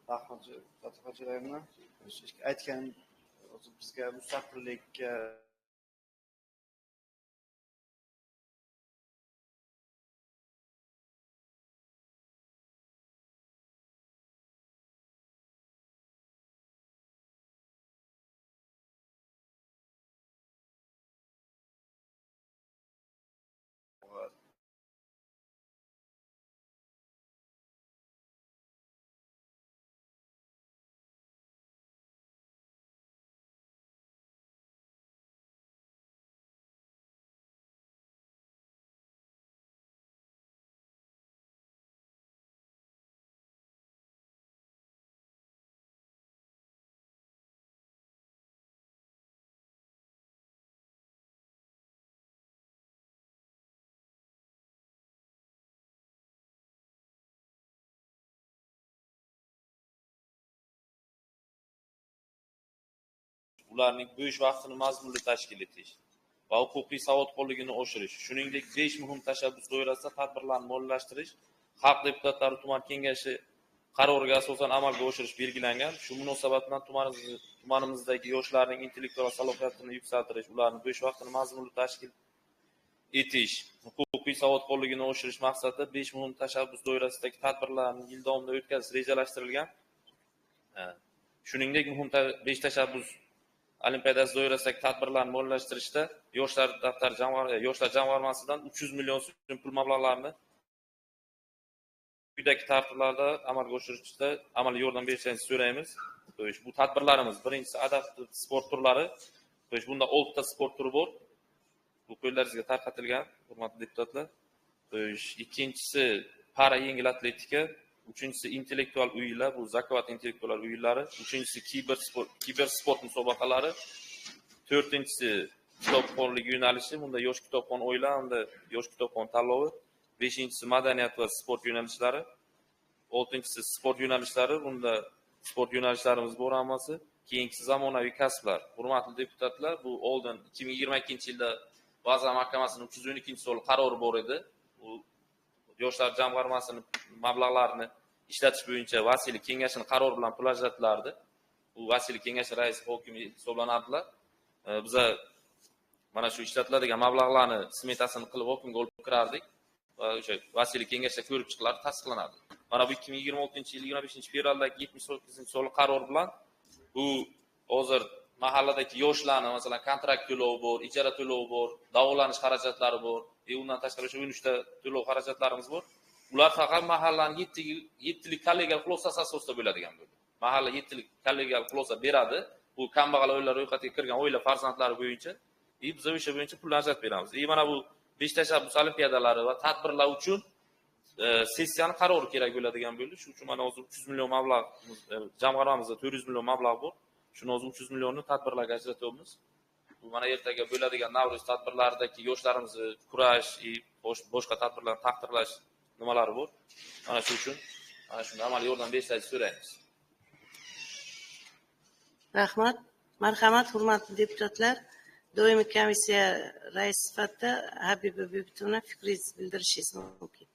S5: Rahmat Fatiha. Aytgan o'zi bizga mustaqillikka
S7: ularning bo'sh vaqtini mazmunli tashkil etish va huquqiy savodxonligini oshirish, shuningdek 5 muhim tashabbus doirasida tadbirlarni moliyalashtirish xalq deputatlari tuman kengashi qaroriga asosan amalga oshirish belgilangan. Shu munosabat bilan tumanimizdagi yoshlarning intellektual salohiyatini yuksaltirish, ularning bo'sh vaqtini mazmunli tashkil etish, huquqiy savodxonligini oshirish maqsadida 5 muhim tashabbus doirasidagi tadbirlarni yil davomida o'tkazish rejalashtirilgan. Shuningdek, muhim 5 tashabbus olimpiadasi doirasidagi tadbirlarni moliyalashtirishda yoshlar daftar yoshlar jamg'armasidan 300 million so'm pul mablag'larini quyidagi tartiblarda amalga oshirishda amaliy yordam berishingizni so'raymiz. Bu tadbirlarimiz birinchisi adaptiv sport turlari. Bunda 6 ta sport turi bor. Bu qo'llaringizga tarqatilgan, hurmatli deputatlar. Ikkinchisi para yengil atletika, uchinchisi intellektual o'yinlar, bu zakovat intellektual o'yinlari, uchinchisi kibersport musobaqalari, to'rtinchisi kitobxonlik yo'nalishi, bunda yosh kitobxon o'yinlar hamda yosh kitobxon tanlovi, beshinchisi madaniyat va sport yo'nalishlari, oltinchisi sport yo'nalishlari, bunda sport yo'nalishlarimiz bor hammasi. Keyingisi zamonaviy kasblar. Hurmatli deputatlar, bu oldin 2022-yilda Vazirlar Mahkamasining 312-sonli qarori bor edi. U yoshlar jamg'armasining mablag'larini ishlatish bo'yicha vasiylik kengashining qarori bilan pul ajratilardi. U vasiylik kengashi raisi hokim hisoblanardilar. Biza mana shu ishlatiladigan mablag'larni smetasini qilib hokimga olib kirardik va o'sha vasiylik kengashda ko'rib chiqilardi, tasdiqlanardi. Mana bu 2026-yil 25-fevraldagi 78-sonli qaror bilan bu hozir mahalladagi yoshlarni, masalan, kontrakt to'lovi bor, ijara to'lovi bor, davolanish xarajatlari bor, undan tashqari o'sha 13 ta to'lov xarajatlarimiz bor. Ular faqat mahallaning 7lik kollegial xulosasi asosida bo'ladigan bo'ldi. Mahalla 7lik kollegial xulosa beradi. Bu kambag'al oilalar ro'yxatiga kirgan oila farzandlari bo'yicha, biz o'sha bo'yicha pulni ajratib beramiz. Mana bu 5 tashabbus olimpiadalari va tadbirlar uchun sessiyani qarori kerak bo'ladigan bo'ldi. Shuning uchun mana hozir 300 million mablag' jamg'armamizda 400 million mablag' bor. Shuni hozir 300 millionni tadbirlarga ajratyapmiz. Bu mana ertaga bo'ladigan Navro'z tadbirlaridagi yoshlarimizni kurash, boshqa tadbirlarni taqdirlash nimalari bor. Mana shu uchun mana shunga amaliy yordam berishingizni so'raymiz.
S2: Rahmat. Marhamat, hurmatli deputatlar. Doimiy komissiya raisi sifatida Habiba Bebitovna fikringizni bildirishingiz mumkin.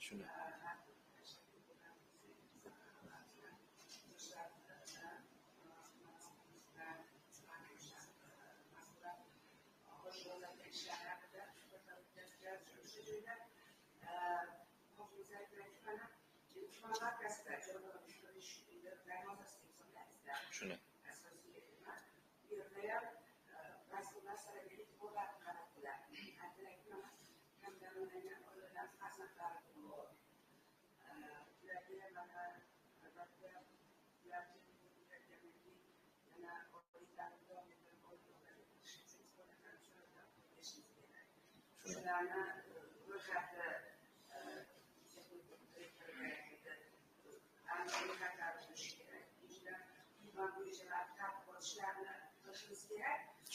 S7: Shuni. Shuni.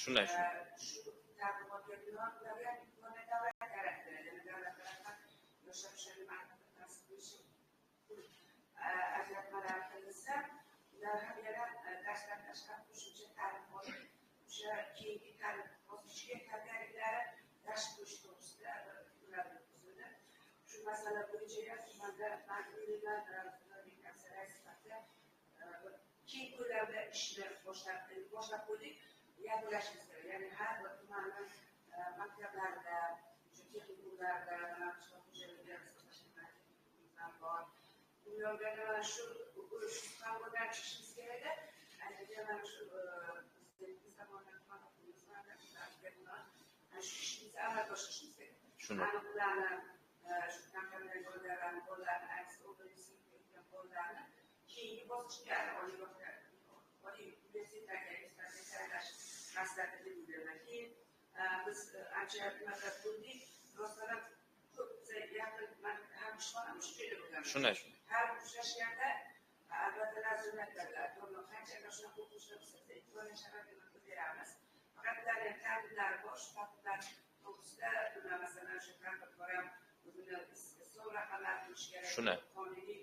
S7: Shunday.
S3: Shu masala bo'yicha tumanda keng ko'lamda ishni boshlab qo'ydik, yakunlashimiz kerak. Ya'ni har bir tumanni maktablarida, texnikumlarda, qishloq xo'jaligi bor. Ularga mana shu qangodan chiqishimiz kerakda. Ayniqsa mana shu biz tomonidan shu ishimizni amalga oshirishimiz kerak.
S7: Shuni.
S3: Ularni shu maktabdagi bolalarni, bolalarni, ayniqsa 11-sinfga bolalarni keyingi bosqichga, oliy universitetlarga tayyorlash maslahati berilgan. Keyin biz ancha nima bo'ldik, rostdan ham ko'p yaqin ham ishxonam shu joyda bo'lgan.
S7: Shunday.
S3: Har uchrashganda albatta razumlatlar, qancha shunaqa o'quvchilar bo'lsa, sharoitini beramiz. Faqat ularning tartiblari bor, shu tartiblar to'g'risida masalan shu tadbirkor ham o'zini hisob raqamlari bo'lishi kerak.
S7: Shunday.
S3: Qonuniy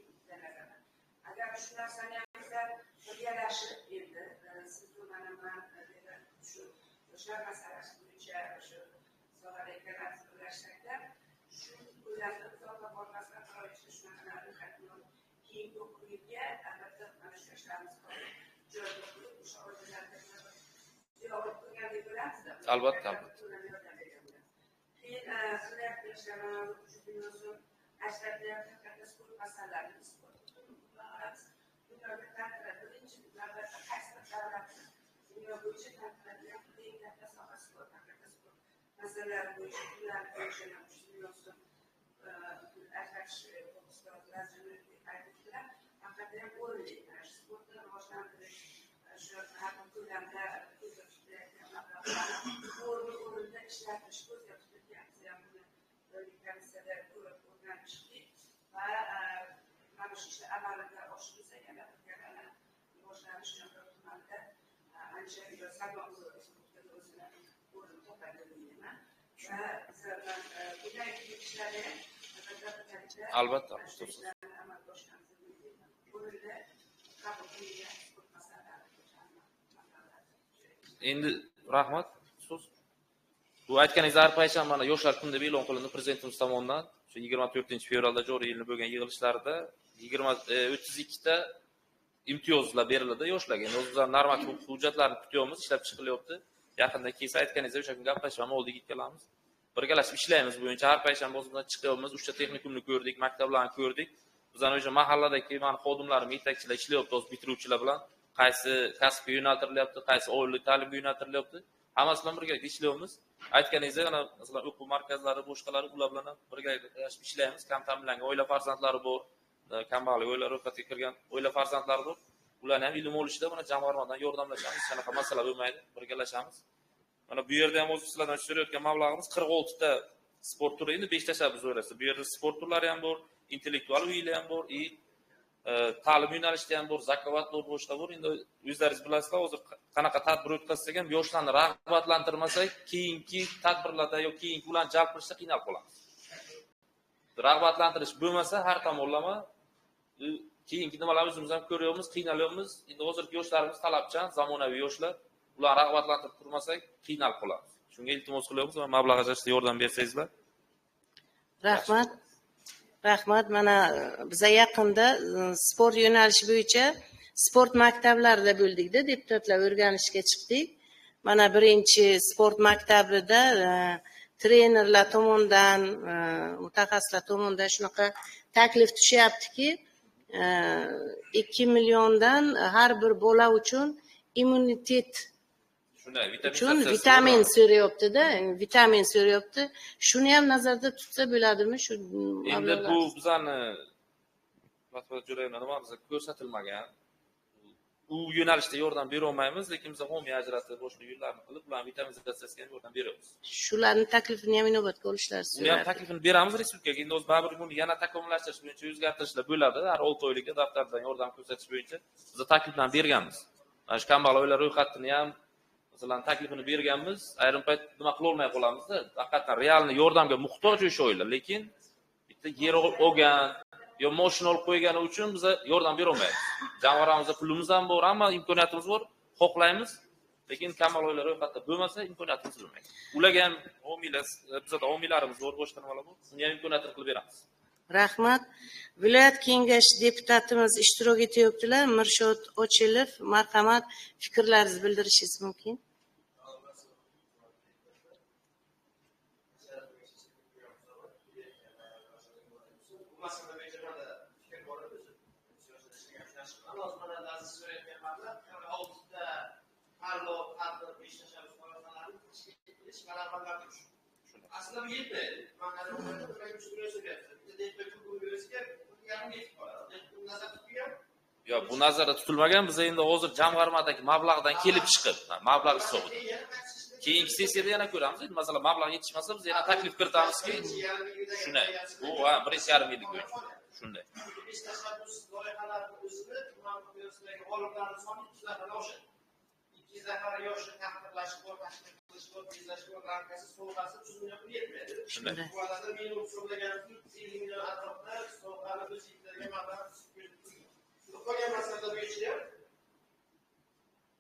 S3: agar shu narsani ham bizlar birgalashib endi siz mana man shu yoshlar masalasi bo'yicha shu sohada ikkalamiz birlashsakda ko'lamda uzoqqa bormasdan biror ishda shunaqa ro'yxatni olib, keyingi o'quv yiliga albatta mana shu yoshlarimiz joyga qo'yib, o'sha oilalarga ziyorat qilgandek bo'lamizda.
S7: Albatta, albatta.
S3: Keyin viloyat yoshlar 3 million so'm ajratilyapti haqiqatda sport masalalarini, sport dunyoda tantiladi. Birinchi navbatda qaysi bir davlatni dunyo bo'yicha tantiladigan eng katta soha sport, haqiqatda sport masalalari bo'yicha pullar bo'yicha ham 3 million so'm ajratish to'g'risida vazirlik aytdilar. Haqiqatda ham o'rinli. Mana shu sportni rivojlantirish, shu har bir ko'lamda ko'zda tutilayotgan mablag'larni o'rni o'rnida ishlatish ko'zda tutilgan. Biz ham buni komissiyada ko'rib o'rganib chiqdik va mana shu ishlar amalga oshirilsa yana bir karra rivojlanish Yong'oq tumanida ancha salmoqli respublikada o'zini o'rnini topadi deb o'ylayman. Va bundan keyingi ishlarda ham
S7: albatta
S3: amalga oshiramiz deb o'ylayman. O'rnida qabul qilingan sport masalalari.
S7: Endi rahmat so'z. Bu aytganingiz har payshanba mana yoshlar kuni deb e'lon qilindi prezidentimiz tomonidan. Shu 24-fevralda joriy yilni bo'lgan yig'ilishlarda 32 ta imtiyozlar beriladi yoshlarga. Endi o'zimizning normativ hujjatlarni kutyapmiz, ishlab chiqilyapti. Yaqinda kelsa aytganingizdek o'sha kun gaplashamiz, oldiga kelamiz. Birgalashib ishlaymiz bo'yicha har payshanba o'zimizdan chiqyapmiz. 3 ta texnikumni ko'rdik, maktablarni ko'rdik. Bizning o'sha mahalladagi mana xodimlarim, yetakchilar ishlayapti o'z bitiruvchilar bilan. Qaysi kasbga yo'naltirilyapti, qaysi oliy ta'limga yo'naltirilyapti. Hammasi bilan birgalikda ishlayapmiz. Aytganingizdek, mana masalan o'quv markazlari, boshqalari ular bilan ham birgalikda ishlaymiz. Kam ta'minlangan oila farzandlari bor, kambag'al oila ro'yxatiga kirgan oila farzandlari bor. Ularni ham ilm olishida mana jamg'armadan yordamlashamiz. Hech qanaqa masala bo'lmaydi, birgalashamiz. Mana bu yerda ham o'zi sizlardan so'rayotgan mablag'imiz 46 ta sport turi, endi 5 tashabbus doirasida. Bu yerda sport turlari ham bor, intellektual o'yinlar ham bor, ta'lim yo'nalishida ham bor, zakovat bor, boshqa bor. Endi o'zlaringiz bilasizlar, hozir qanaqa tadbir o'tkazsak ham yoshlarni rag'batlantirmasak, keyingi tadbirlarda yoki keyingi ularni jalb qilishda qiynalib qolamiz. Rag'batlantirish bo'lmasa har tomonlama keyingi nimalarni o'zimiz ham ko'ryapmiz, qiynalyapmiz. Endi hozirgi yoshlarimiz talabchan, zamonaviy yoshlar. Ularni rag'batlantirib turmasak, qiynalib qolamiz. Shunga iltimos qilyapmiz va mablag' ajratishda yordam bersangizlar.
S2: Rahmat. Rahmat. Mana biza yaqinda sport yo'nalishi bo'yicha sport maktablarida bo'ldikda, deputatlar o'rganishga chiqdik. Mana birinchi sport maktabida trenerlar tomonidan, mutaxassislar tomonidan shunaqa taklif tushyaptiki, 2 milliondan har bir bola uchun immunitet uchun vitamin so'rayapti-da, vitamin so'rayapti. Shuni ham nazarda tutsa bo'ladimi shu?
S7: Endi bu bizani Matbuot Jo'rayevna nimamizda ko'rsatilmagan. U yo'nalishda yordam bera olmaymiz, lekin biz homiy ajratib, boshqa yo'llarni qilib, ularni vitaminizatsiyasiga ham yordam beramiz.
S2: Shularning taklifini ham inobatga olishlari so'raladi.
S7: Uni ham taklifini beramiz respublikaga. Endi o'zi baribir buni yana takomillashtirish bo'yicha o'zgartirishlar bo'ladi. Har 6 oylikda daftardan yordam ko'rsatish bo'yicha biz takliflarni berganmiz. Mana shu kambag'al oilalar ro'yxatini ham masalan taklifini berganmiz. Ayrim payt nima qila olmay qolamizda, haqiqatan realni yordamga muhtoj o'sha oilalar, lekin bitta yer olgan yo mashina olib qo'ygani uchun biz yordam bera olmaymiz. Jamg'armamizda pulimiz ham bor, hamma imkoniyatimiz bor, xohlaymiz, lekin kambag'al oilalar ro'yxatda bo'lmasa imkoniyatimiz bo'lmaydi. Ularga ham homiylar, bizda homiylarimiz bor, boshqa nimalar bor, uni ham imkoniyatini qilib beramiz.
S2: Rahmat. Viloyat kengashi deputatimiz ishtirok etyaptilar. Mirshod Ochilov, marhamat, fikrlaringizni bildirishingiz mumkin.
S6: Aslında bu yetmedi.
S7: Yo'q, bu nazarda tutilmagan. Biz endi hozir jamg'armadagi mablag'dan kelib chiqib, mablag' hisobida. Keyingi sessiyada yana ko'ramiz. Endi masalan mablag' yetishmasa biz yana taklif kiritamizki, shunday. Bu 1,5 yillik bo'yicha. Shunday.
S6: 5 tashabbus loyihalarini o'zini tuman miqyosidagi g'oliblarning soni 200 nafardan oshadi. 200 nafar yoshni taqdirlash bor, tashkil qilish bor, bezash bor, ramkasi, sovg'asi 300 million pul yetmaydi. Bu adadda minimum hisoblagan 350 million atrofida sovg'ani biz yigitlarga mablag' tushib qolgan masala bo'yicha ham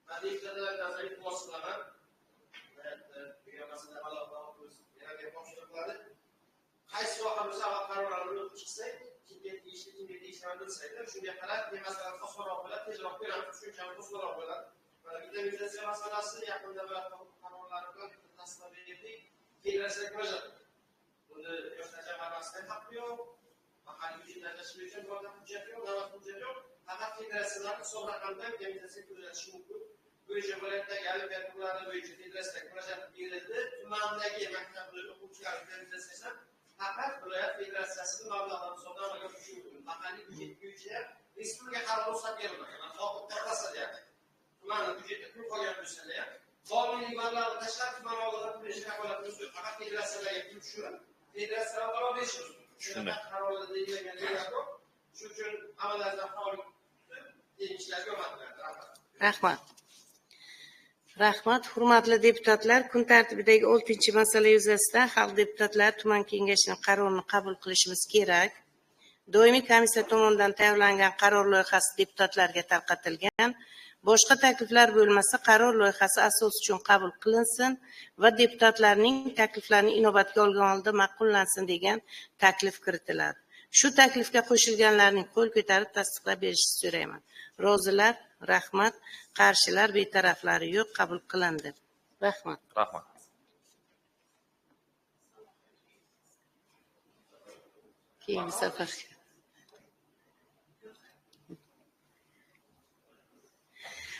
S6: man nazariy iltimos qilaman. Degan masalada alohida o'z yana topshiriqlari qaysi soha bo'lsa avval qarorlarni o'qib chiqsak, kimga tegishli, kimga tegishli bilsaklar, shunga qarab masalani osonroq bo'ladi, tezroq ko'ramiz, tushunchamiz osonroq bo'ladi. Mana indemnizatsiya masalasi yaqinda viloyat qarorlari bilan tasdiqlab berdik. Federatsiyaga murojaat qildik. Buni yoshlar jamg'armasida ham haqqi yo'q, mahalliy byudjetdan ajratish bo'yicha birorta hujjat yo'q, davlat hujjati yo'q. Faqat federatsiyalarni hisob raqamidan indemnizatsiya ko'rsatish mumkin. Bo'yicha viloyatdagi olimpiada pullari bo'yicha federatsiyaga murojaat berildi. Tumandagi maktablar o'quvchilari indemnizatsiyasi faqat viloyat federatsiyasining mablag'lari hisobidan amalga oshirishi mumkin. Mahalliy byudjet bo'yicha respublika qarori ruxsat berilmagan. Mana hokim to'xtasa deyapti. Tuman byudjetda pul qolgan bo'lsa ham, qonuniy mablag'ni tashlab tuman oldida pul berish kafolatimiz yo'q. Faqat federatsiyalarga pul tushirib, federatsiyalar qaror berishi mumkin. Shunaqa qarorlarda deyilgan yerlar ko'p. Shuning uchun amallardan xoli kutib, ishlarga omad tilayman. Rahmat.
S2: Rahmat. Rahmat, hurmatli deputatlar, kun tartibidagi 6-masala yuzasidan xalq deputatlari tuman kengashining qarorini qabul qilishimiz kerak. Doimiy komissiya tomonidan tayyorlangan qaror loyihasi deputatlarga tarqatilgan. Boshqa takliflar bo'lmasa, qaror loyihasi asos uchun qabul qilinsin va deputatlarning takliflarini inobatga olgan holda ma'qullansin degan taklif kiritiladi. Shu taklifga qo'shilganlarning qo'l ko'tarib tasdiqlab berishini so'rayman. Rozilar, rahmat. Qarshilar, betaraflari yo'q, qabul qilindi. Rahmat.
S7: Rahmat.
S2: Keyingi safar.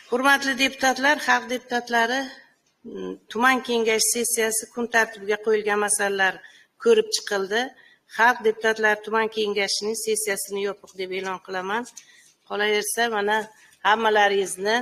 S2: Hurmatli deputatlar, xalq deputatlari tuman kengashi sessiyasi kun tartibiga qo'yilgan masalalar ko'rib chiqildi. Xalq deputatlari tuman kengashining sessiyasini yopiq deb e'lon qilaman. Qolaversa, mana hammalaringizni